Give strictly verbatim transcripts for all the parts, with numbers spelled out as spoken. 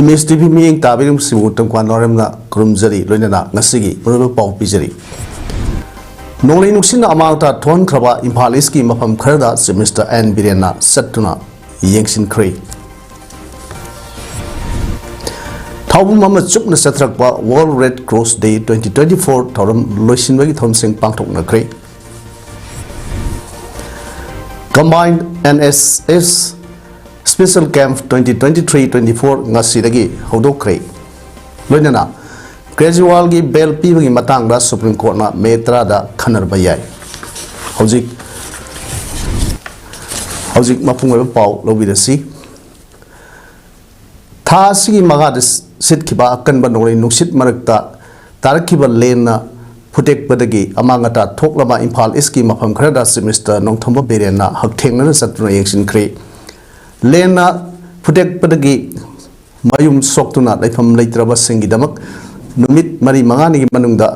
ꯃꯤꯁ T V ꯃꯤꯠꯌꯦꯡ ꯇꯥꯕꯤꯔꯤꯕꯁꯤꯕꯨ ꯇꯝꯀ꯭ꯋꯥ ꯅꯣꯔꯦꯝꯅ ꯈꯨꯔꯨꯝꯖꯔꯤ, ꯂꯣꯏꯅꯅ ꯉꯁꯤꯒꯤ ꯃꯔꯨꯑꯣꯏꯕ ꯄꯥꯎ ꯄꯤꯖꯔꯤ꯫ ꯅꯣꯡꯂꯩ ꯅꯨꯡꯁꯤꯠꯅ ꯑꯃꯥꯡ ꯑꯇꯥ ꯊꯣꯛꯍꯟꯈ꯭ꯔꯕ ꯏꯝꯐꯥꯜ ꯏꯁꯀꯤ ꯃꯐꯝ ꯈꯔꯗ ꯆꯤꯐ ꯃꯤꯅꯤꯁꯇꯔ ꯑꯦꯟ ꯕꯤꯔꯦꯟꯅ ꯆꯠꯇꯨꯅ ꯌꯦꯡꯁꯤꯟꯈ꯭ꯔꯦ꯫ ꯊꯧꯕꯨꯝ ꯑꯃ ꯆꯨꯞꯅ ꯆꯠꯊꯔꯛꯄ World Red Cross Day twenty twenty-four ꯊꯧꯔꯝ ꯂꯣꯏꯁꯤꯟꯕꯒꯤ ꯊꯧꯔꯝꯁꯤꯡ ꯄꯥꯡꯊꯣꯛꯅꯈ꯭ꯔꯦ꯫ Combined N S S Special Camp twenty twenty-three twenty-four ꯉꯁꯤꯗꯒꯤ ꯍꯧꯗꯣꯛꯈ꯭ꯔꯦ꯫ ꯂꯣꯏꯅꯅ ꯀꯦꯖ꯭ꯔꯤꯋꯥꯜꯒꯤ ꯕꯦꯜ ꯄꯤꯕꯒꯤ ꯃꯇꯥꯡꯗ ꯁꯨꯄ꯭ꯔꯤꯝ ꯀꯣꯔꯠꯅ ꯃꯦ ꯇꯔꯥꯗ ꯈꯟꯅꯔꯕ ꯌꯥꯏ꯫ ꯍꯧꯖꯤꯛ, ꯍꯧꯖꯤꯛ ꯃꯄꯨꯡ ꯑꯣꯏꯕ ꯄꯥꯎ ꯂꯧꯕꯤꯔꯁꯤ꯫ ꯊꯥ ꯑꯁꯤꯒꯤ ꯃꯉꯥꯗ ꯁꯤꯠꯈꯤꯕ ꯑꯀꯟꯕ ꯅꯣꯡꯂꯩ ꯅꯨꯡꯁꯤꯠ ꯃꯔꯛꯇ ꯇꯥꯔꯛꯈꯤꯕ ꯂꯦꯟꯅ ꯐꯨꯇꯦꯛꯄꯗꯒꯤ ꯑꯃꯥꯡ ꯑꯇꯥ ꯊꯣꯛꯂꯕ ꯏꯝꯐꯥꯜ ꯏꯁꯀꯤ ꯃꯐꯝ ꯈꯔꯗ ꯆꯤꯐ ꯃꯤꯅꯤꯁꯇꯔ ꯅꯣꯡꯊꯣꯝꯕꯝ ꯕꯤꯔꯦꯟꯅ ꯍꯛꯊꯦꯡꯅꯅ ꯆꯠꯇꯨꯅ ꯌꯦꯡꯁꯤꯟꯈ꯭ꯔꯦ꯫ ꯂꯦꯟꯅ ꯐꯨꯇꯦꯛꯄꯗꯒꯤ ꯃꯌꯨꯝ ꯁꯣꯛꯇꯨꯅ ꯂꯩꯐꯝ ꯂꯩꯇ꯭ꯔꯕꯁꯤꯡꯒꯤꯗꯃꯛ ꯅꯨꯃꯤꯠ ꯃꯔꯤ ꯃꯉꯥꯅꯤꯒꯤ ꯃꯅꯨꯡꯗ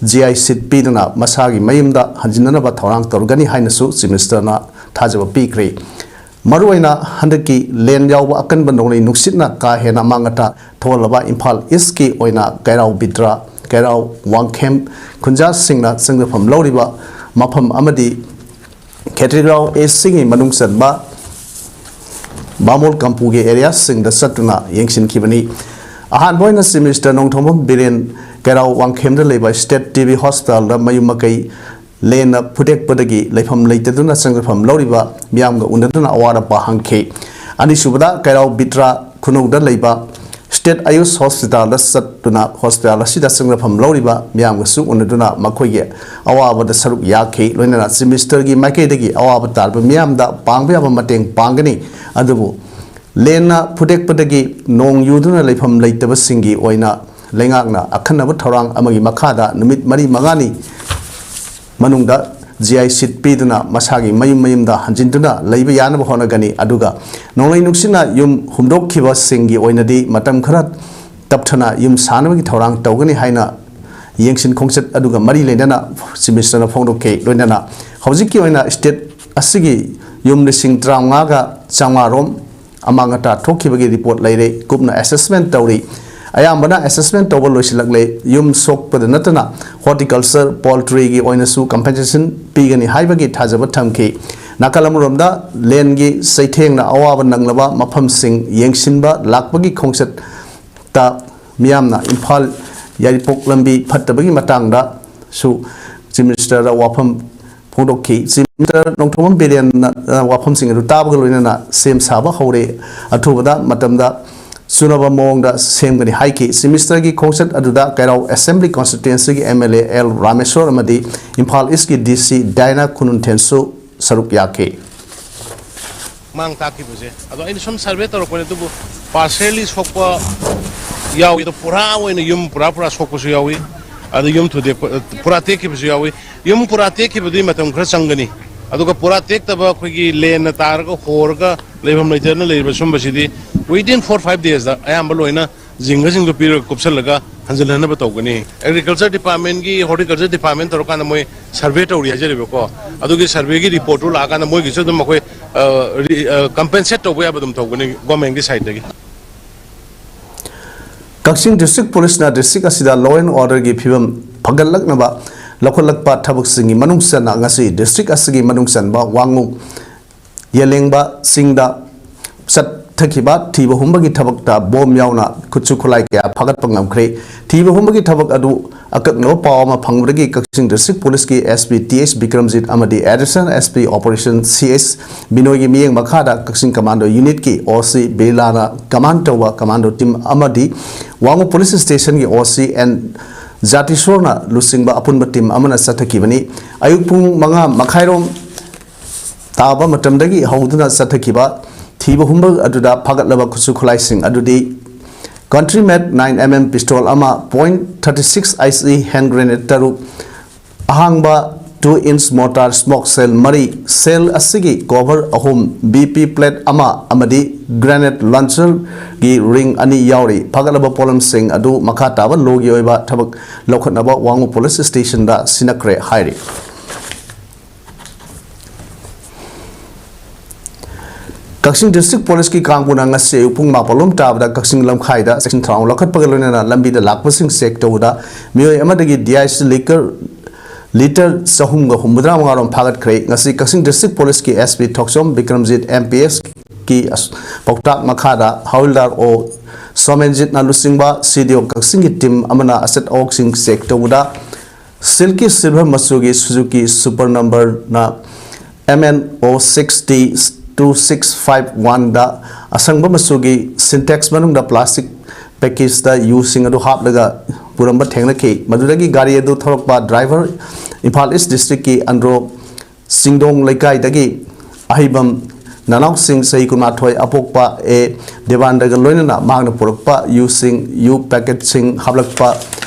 ꯖꯤ ꯑꯥꯏ ꯁꯤꯠ ꯄꯤꯗꯨꯅ ꯃꯁꯥꯒꯤ ꯃꯌꯨꯝꯗ ꯍꯟꯖꯤꯟꯅꯅꯕ ꯊꯧꯔꯥꯡ ꯇꯧꯔꯒꯅꯤ ꯍꯥꯏꯅꯁꯨ ꯆꯤꯐ ꯃꯤꯅꯤꯁꯇꯔꯅ ꯊꯥꯖꯕ ꯄꯤꯈ꯭ꯔꯦ꯫ ꯃꯔꯨꯑꯣꯏꯅ ꯍꯟꯗꯛꯀꯤ ꯂꯦꯟ ꯌꯥꯎꯕ ꯑꯀꯟꯕ ꯅꯣꯡꯂꯩ ꯅꯨꯡꯁꯤꯠꯅ ꯀꯥ ꯍꯦꯟꯅ ꯑꯃꯥꯡ ꯑꯇꯥ ꯊꯣꯛꯍꯜꯂꯕ ꯏꯝꯐꯥꯜ ꯏꯁꯀꯤ ꯑꯣꯏꯅ ꯀꯩꯔꯥꯎ ꯕꯤꯗ꯭ꯔꯥ, ꯀꯩꯔꯥꯎ ꯋꯥꯡꯈꯦꯝ ꯈꯨꯟꯖꯥꯁꯤꯡꯅ ꯆꯪꯖꯐꯝ ꯂꯧꯔꯤꯕ ꯃꯐꯝ ꯑꯃꯗꯤ ꯈꯦꯇ꯭ꯔꯤꯒꯥꯎ ꯑꯦ ꯁꯤꯒꯤ ꯃꯅꯨꯡ ꯆꯟꯕ ꯕꯥꯃꯣꯜ ꯀꯝꯄꯨꯒꯤ ꯑꯦꯔꯤꯌꯥꯁꯤꯡꯗ ꯆꯠꯇꯨꯅ ꯌꯦꯡꯁꯤꯟꯈꯤꯕꯅꯤ꯫ ꯑꯍꯥꯟꯕ ꯑꯣꯏꯅ ꯆꯤꯐ ꯃꯤꯅꯤꯁꯇꯔ ꯅꯣꯡꯊꯣꯝꯕꯝ ꯕꯤꯔꯦꯟ ꯀꯩꯔꯥꯎ ꯋꯥꯡꯈꯦꯝꯗ ꯂꯩꯕ ꯁ꯭ꯇꯦꯠ ꯇꯤ ꯕꯤ ꯍꯣꯁꯄꯤꯇꯥꯜꯗ ꯃꯌꯨꯝ ꯃꯀꯩ ꯂꯦꯟꯅ ꯐꯨꯇꯦꯛꯄꯗꯒꯤ ꯂꯩꯐꯝ ꯂꯩꯇꯗꯨꯅ ꯆꯪꯖꯐꯝ ꯂꯧꯔꯤꯕ ꯃꯤꯌꯥꯝꯒ ꯎꯅꯗꯨꯅ ꯑꯋꯥꯠ ꯑꯄꯥ ꯍꯪꯈꯤ꯫ ꯑꯅꯤꯁꯨꯕꯗ ꯀꯩꯔꯥꯎ ꯕꯤꯇ꯭ꯔꯥ ꯈꯨꯅꯧꯗ ꯂꯩꯕ ꯁ꯭ꯇꯦꯠ ꯑꯌꯨꯁ ꯍꯣꯁꯄꯤꯇꯥꯜꯗ ꯆꯠꯇꯨꯅ ꯍꯣꯁꯄꯤꯇꯥꯜ ꯑꯁꯤꯗ ꯆꯪꯖꯐꯝ ꯂꯧꯔꯤꯕ ꯃꯤꯌꯥꯝꯒꯁꯨ ꯎꯅꯗꯨꯅ ꯃꯈꯣꯏꯒꯤ ꯑꯋꯥꯕꯗ ꯁꯔꯨꯛ ꯌꯥꯈꯤ꯫ ꯂꯣꯏꯅꯅ ꯆꯤꯐ ꯃꯤꯅꯤꯁꯇꯔꯒꯤ ꯃꯥꯏꯀꯩꯗꯒꯤ ꯑꯋꯥꯕ ꯇꯥꯔꯕ ꯃꯤꯌꯥꯝꯗ ꯄꯥꯡꯕ ꯌꯥꯕ ꯃꯇꯦꯡ ꯄꯥꯡꯒꯅꯤ, ꯑꯗꯨꯕꯨ ꯂꯦꯟꯅ ꯐꯨꯇꯦꯛꯄꯗꯒꯤ ꯅꯣꯡ ꯌꯨꯗꯨꯅ ꯂꯩꯐꯝ ꯂꯩꯇꯕꯁꯤꯡꯒꯤ ꯑꯣꯏꯅ ꯂꯩꯉꯥꯛꯅ ꯑꯈꯟꯅꯕ ꯊꯧꯔꯥꯡ ꯑꯃꯒꯤ ꯃꯈꯥꯗ ꯅꯨꯃꯤꯠ ꯃꯔꯤ ꯃꯉꯥꯅꯤ ꯃꯅꯨꯡꯗ ꯖꯤ ꯑꯥꯏ ꯁꯤꯠ ꯄꯤꯗꯨꯅ ꯃꯁꯥꯒꯤ ꯃꯌꯨꯝ ꯃꯌꯨꯝꯗ ꯍꯟꯖꯤꯟꯗꯨꯅ ꯂꯩꯕ ꯌꯥꯅꯕ ꯍꯣꯠꯅꯒꯅꯤ꯫ ꯑꯗꯨꯒ ꯅꯣꯡꯂꯩ ꯅꯨꯡꯁꯤꯠꯅ ꯌꯨꯝ ꯍꯨꯝꯗꯣꯛꯈꯤꯕꯁꯤꯡꯒꯤ ꯑꯣꯏꯅꯗꯤ ꯃꯇꯝ ꯈꯔ ꯇꯞꯊꯅ ꯌꯨꯝ ꯁꯥꯅꯕꯒꯤ ꯊꯧꯔꯥꯡ ꯇꯧꯒꯅꯤ ꯍꯥꯏꯅ ꯌꯦꯡꯁꯤꯟ ꯈꯣꯡꯆꯠ ꯑꯗꯨꯒ ꯃꯔꯤ ꯂꯩꯅꯅ ꯆꯤꯐ ꯃꯤꯅꯤꯁꯇꯔꯅ ꯐꯣꯡꯗꯣꯛꯈꯤ꯫ ꯂꯣꯏꯅꯅ ꯍꯧꯖꯤꯛꯀꯤ ꯑꯣꯏꯅ ꯁ꯭ꯇꯦꯠ ꯑꯁꯤꯒꯤ ꯌꯨꯝ ꯂꯤꯁꯤꯡ ꯇꯔꯥꯃꯉꯥꯒ ꯆꯥꯝꯃꯉꯥ ꯔꯣꯝ ꯑꯃꯥꯡ ꯑꯇꯥ ꯊꯣꯛꯈꯤꯕꯒꯤ ꯔꯤꯄꯣꯔꯠ ꯂꯩꯔꯦ꯫ ꯀꯨꯞꯅ ꯑꯦꯁꯦꯁꯃꯦꯟ ꯇꯧꯔꯤ꯫ ꯑꯌꯥꯝꯕꯅ ꯑꯦꯁꯦꯁꯃꯦꯟ ꯇꯧꯕ ꯂꯣꯏꯁꯤꯜꯂꯛꯂꯦ꯫ ꯌꯨꯝ ꯁꯣꯛꯄꯗ ꯅꯠꯇꯅ ꯍꯣꯔꯇꯤꯀꯜꯆꯔ, ꯄꯣꯜꯇ꯭ꯔꯤꯒꯤ ꯑꯣꯏꯅꯁꯨ ꯀꯝꯄꯦꯟꯁꯦꯁꯟ ꯄꯤꯒꯅꯤ ꯍꯥꯏꯕꯒꯤ ꯊꯥꯖꯕ ꯊꯝꯈꯤ꯫ ꯅꯥꯀꯜ ꯑꯃꯔꯣꯝꯗ ꯂꯦꯟꯒꯤ ꯆꯩꯊꯦꯡꯅ ꯑꯋꯥꯕ ꯅꯪꯂꯕ ꯃꯐꯝꯁꯤꯡ ꯌꯦꯡꯁꯤꯟꯕ ꯂꯥꯛꯄꯒꯤ ꯈꯣꯡꯆꯠꯇ ꯃꯤꯌꯥꯝꯅ ꯏꯝꯐꯥꯜ ꯌꯥꯏꯔꯤꯄꯣꯛ ꯂꯝꯕꯤ ꯐꯠꯇꯕꯒꯤ ꯃꯇꯥꯡꯗꯁꯨ ꯆꯤꯐ ꯃꯤꯅꯤꯁꯇꯔꯗ ꯋꯥꯐꯝ ꯐꯣꯡꯗꯣꯛꯈꯤ꯫ ꯆꯤꯐ ꯃꯤꯅꯤꯁꯇꯔ ꯅꯣꯡꯊꯣꯝꯕꯝ ꯕꯤꯔꯦꯟꯅ, ꯑ, ꯋꯥꯐꯝꯁꯤꯡ ꯑꯗꯨ ꯇꯥꯕꯒ ꯂꯣꯏꯅꯅ ꯁꯦꯝ ꯁꯥꯕ ꯍꯧꯔꯦ꯫ ꯑꯊꯨꯕꯗ ꯃꯇꯝꯗ ꯆꯨꯅꯕ ꯃꯑꯣꯡꯗ ꯁꯦꯝꯒꯅꯤ ꯍꯥꯏꯈꯤ꯫ ꯆꯤꯐ ꯃꯤꯅꯤꯁꯇꯔꯒꯤ ꯈꯣꯡꯆꯠ ꯑꯗꯨꯗ ꯀꯩꯔꯥꯎ ꯑꯦꯁꯦꯝꯕ꯭ꯂꯤ ꯀꯣꯟꯁꯇꯤꯇ꯭ꯋꯦꯟꯁꯤꯒꯤ M L A L Rameshor ꯑꯃꯗꯤ ꯏꯝꯐꯥꯜ ꯏꯁꯀꯤ ꯗꯤ ꯁꯤ ꯗꯥꯏꯅꯥ ꯈꯨꯅꯨꯟꯊꯦꯟꯁꯨ ꯁꯔꯨꯛ ꯌꯥꯈꯤ꯫ ꯃꯥꯡ ꯇꯥꯛꯈꯤꯕꯁꯦ꯫ ꯑꯗꯣ ꯑꯩꯅ ꯁꯨꯝ ꯁꯔꯚꯦ ꯇꯧꯔꯛꯄꯅꯦ, ꯑꯗꯨꯕꯨ ꯄꯥꯔꯁꯦꯜꯂꯤ ꯁꯣꯛꯄ ꯌꯥꯎꯏ꯫ ꯑꯗꯣ ꯄꯨꯔꯥ ꯑꯣꯏꯅ ꯌꯨꯝ ꯄꯨꯔꯥ ꯄꯨꯔꯥ ꯁꯣꯛꯄꯁꯨ ꯌꯥꯎꯏ꯫ ꯑꯗ ꯌꯨꯝ ꯊꯨꯗꯦꯛꯄ, ꯄꯨꯔꯥ ꯇꯦꯛꯈꯤꯕꯁꯨ ꯌꯥꯎꯏ꯫ ꯌꯨꯝ ꯄꯨꯔꯥ ꯇꯦꯛꯈꯤꯕꯗꯤ ꯃꯇꯝ ꯈꯔ ꯆꯪꯒꯅꯤ꯫ ꯑꯗꯨꯒ ꯄꯨꯔꯥ ꯇꯦꯛꯇꯕ, ꯑꯩꯈꯣꯏꯒꯤ ꯂꯦꯟꯅ ꯇꯥꯔꯒ ꯍꯣꯔꯒ ꯂꯩꯐꯝ ꯂꯩꯇꯗꯅ ꯂꯩꯔꯤꯕ ꯁꯨꯝꯕꯁꯤꯗꯤ within four five days ꯗ ꯑꯌꯥꯝꯕ ꯂꯣꯏꯅ ꯖꯤꯡꯒꯁꯤꯡꯗꯣ ꯄꯤꯔꯒ ꯀꯨꯞꯁꯜꯂꯒ ꯍꯟꯖꯤꯜꯍꯟꯅꯕ ꯇꯧꯒꯅꯤ꯫ ꯑꯦꯒ꯭ꯔꯤꯀꯜꯆꯔ ꯗꯤꯄꯥꯔꯠꯃꯦꯟꯒꯤ, ꯍꯣꯔꯇꯤꯀꯜꯆꯔ ꯗꯤꯄꯥꯔꯠꯃꯦꯟ ꯇꯧꯔꯀꯥꯟꯗ ꯃꯣꯏ ꯁꯔꯚꯦ ꯇꯧꯔꯤ ꯍꯥꯏꯖꯔꯤꯕꯀꯣ꯫ ꯑꯗꯨꯒꯤ ꯁꯔꯚꯦꯒꯤ ꯔꯤꯄꯣꯔꯠꯇꯨ ꯂꯥꯛꯑꯀꯥꯟꯗ ꯃꯣꯏꯒꯤꯁꯨ ꯑꯗꯨꯝ ꯑꯩꯈꯣꯏ, ꯑ, ꯔꯤ-, ꯑ, ꯀꯝꯄꯦꯟꯁꯦꯠ ꯇꯧꯕ ꯌꯥꯕ ꯑꯗꯨꯝ ꯇꯧꯒꯅꯤ ꯒꯣꯔꯃꯦꯟꯒꯤ ꯁꯥꯏꯠꯇꯒꯤ꯫ ꯀꯛꯆꯤꯡ ꯗꯤꯁꯇ꯭ꯔꯤꯛ ꯄꯨꯂꯤꯁꯅ ꯗꯤꯁꯇ꯭ꯔꯤꯛ ꯑꯁꯤꯗ law and order ꯒꯤ ꯐꯤꯕꯝ ꯐꯒꯠꯂꯛꯅꯕ ꯂꯧꯈꯠꯂꯛꯄ ꯊꯕꯛꯁꯤꯡꯒꯤ ꯃꯅꯨꯡ ꯆꯟꯅ ꯉꯁꯤ ꯗꯤꯁꯇ꯭ꯔꯤꯛ ꯑꯁꯤꯒꯤ ꯃꯅꯨꯡ ꯆꯟꯕ ꯋꯥꯉꯨ ꯌꯦꯂꯦꯡꯕ ꯆꯤꯡꯗ ꯆꯠꯊꯈꯤꯕ ꯊꯤꯕ ꯍꯨꯝꯕꯒꯤ ꯊꯕꯛꯇ ꯕꯣꯝ ꯌꯥꯎꯅ ꯈꯨꯠꯁꯨ ꯈꯨꯠꯂꯥꯏ ꯀꯌꯥ ꯐꯥꯒꯠꯄ ꯉꯝꯈ꯭ꯔꯦ꯫ ꯊꯤꯕ ꯍꯨꯝꯕꯒꯤ ꯊꯕꯛ ꯑꯗꯨ ꯑꯀꯛꯅꯕ ꯄꯥꯎ ꯑꯃ ꯐꯪꯕꯗꯒꯤ ꯀꯛꯆꯤꯡ ꯗꯤꯁꯇ꯭ꯔꯤꯛ ꯄꯨꯂꯤꯁꯀꯤ ꯑꯦꯁ ꯄꯤ ꯇꯤ ꯑꯦꯁ ꯕꯤꯀ꯭ꯔꯝꯖꯤꯠ ꯑꯃꯗꯤ additional S P operation C S ꯕꯤꯅꯣꯏꯒꯤ ꯃꯤꯠꯌꯦꯡ ꯃꯈꯥꯗ ꯀꯛꯆꯤꯡ ꯀꯃꯥꯟꯗꯣ ꯌꯨꯅꯤꯠꯀꯤ ꯑꯣ ꯁꯤ ꯕꯤꯔꯂꯥꯅ ꯀꯃꯥꯟ ꯇꯧꯕ ꯀꯃꯥꯟꯗꯣ ꯇꯤꯝ ꯑꯃꯗꯤ ꯋꯥꯉꯨ ꯄꯨꯂꯤꯁ ꯁ꯭ꯇꯦꯁꯟꯒꯤ ꯑꯣ ꯁꯤ ꯑꯦꯟ ꯖꯥꯇꯤꯁꯣꯔꯅ ꯂꯨꯆꯤꯡꯕ ꯑꯄꯨꯟꯕ ꯇꯤꯝ ꯑꯃꯅ ꯆꯠꯊꯈꯤꯕꯅꯤ꯫ ꯑꯌꯨꯛ ꯄꯨꯡ ꯃꯉꯥ ꯃꯈꯥꯏꯔꯣꯝ ꯇꯥꯕ ꯃꯇꯝꯗꯒꯤ ꯍꯧꯗꯨꯅ ꯆꯠꯊꯈꯤꯕ ꯊꯤꯕ ꯍꯨꯝꯕ ꯑꯗꯨꯗ ꯐꯥꯒꯠꯂꯕ ꯈꯨꯠꯁꯨ ꯈꯨꯠꯂꯥꯏꯁꯤꯡ ꯑꯗꯨꯗꯤ country made nine M M pistol ꯑꯃ, point thirty six I C hand grenade ꯇꯔꯨꯛ, ꯑꯍꯥꯡꯕ two inch mortar smoke shell ꯃꯔꯤ, shell ꯑꯁꯤꯒꯤ cover ꯑꯍꯨꯝ, B P plate ꯑꯃ ꯑꯃꯗꯤ grenade launcher ꯒꯤ ring ꯑꯅꯤ ꯌꯥꯎꯔꯤ꯫ ꯐꯥꯒꯠꯂꯕ ꯄꯣꯠꯂꯝꯁꯤꯡ ꯑꯗꯨ ꯃꯈꯥ ꯇꯥꯕ law ꯒꯤ ꯑꯣꯏꯕ ꯊꯕꯛ ꯂꯧꯈꯠꯅꯕ ꯋꯥꯉꯨ ꯄꯨꯂꯤꯁ ꯁ꯭ꯇꯦꯁꯟꯗ ꯁꯤꯟꯅꯈ꯭ꯔꯦ ꯍꯥꯏꯔꯤ꯫ ꯀꯛꯆꯤꯡ District Police ꯀꯤ ꯀꯥꯡꯕꯨꯅ ꯉꯁꯤ ꯑꯌꯨꯛ ꯄꯨꯡ ꯃꯥꯄꯜ ꯂꯣꯝ ꯇꯥꯕꯗ ꯀꯛꯆꯤꯡ ꯂꯝꯈꯥꯏꯗ section ꯊꯧꯔꯥꯡ ꯂꯧꯈꯠꯄꯒ ꯂꯣꯏꯅꯅ ꯂꯝꯕꯤꯗ ꯂꯥꯛꯄꯁꯤꯡ check ꯇꯧꯕꯗ ꯃꯤꯑꯣꯏ ꯑꯃꯗꯒꯤ D I C liquor litre ꯆꯍꯨꯝꯒ ꯍꯨꯝꯐꯨꯇꯔꯥ ꯃꯉꯥ ꯔꯣꯝ ꯐꯥꯒꯠꯈ꯭ꯔꯦ꯫ ꯉꯁꯤ ꯀꯛꯆꯤꯡ District Police ꯀꯤ S P ꯊꯣꯛꯆꯣꯝ ꯕꯤꯀ꯭ꯔꯝꯖꯤꯠ M P S ꯀꯤ ꯑꯁ-, ꯄꯥꯎꯇꯥꯛ ꯃꯈꯥꯗ ꯍꯋꯜꯗꯥꯔ ꯑꯣ ꯁꯣꯃꯦꯟꯖꯤꯠꯅ ꯂꯨꯆꯤꯡꯕ C D O ꯀꯛꯆꯤꯡꯒꯤ team ꯑꯃꯅ ꯑꯆꯠ ꯑꯋꯣꯛꯁꯤꯡ check ꯇꯧꯕꯗ silky silver ꯃꯆꯨꯒꯤ Suzuki Super Number ꯅ M N O six T two six five one ꯗ ꯑꯁꯪꯕ ꯃꯆꯨꯒꯤ Sintex ꯃꯅꯨꯡꯗ plastic package ꯇ ꯌꯨꯁꯤꯡ ꯑꯗꯨ ꯍꯥꯞꯂꯒ ꯄꯨꯔꯝꯕ ꯊꯦꯡꯅꯈꯤ꯫ ꯃꯗꯨꯗꯒꯤ ꯒꯥꯔꯤ ꯑꯗꯨ ꯊꯧꯔꯛꯄ driver Imphal East District ꯀꯤ ꯑꯟꯗ꯭ꯔꯣ ꯆꯤꯡꯗꯣꯡ ꯂꯩꯀꯥꯏꯗꯒꯤ ꯑꯍꯩꯕꯝ ꯅꯅꯥꯎꯁꯤꯡ ꯆꯍꯤ ꯀꯨꯟꯃꯥꯊꯣꯏ ꯑꯄꯣꯛꯄ A ꯗꯦꯕꯥꯟꯗꯒ ꯂꯣꯏꯅꯅ ꯃꯍꯥꯛꯅ ꯄꯨꯔꯛꯄ ꯌꯨꯁꯤꯡ, ꯌꯨ packet ꯁꯤꯡ ꯍꯥꯞꯂꯛꯄ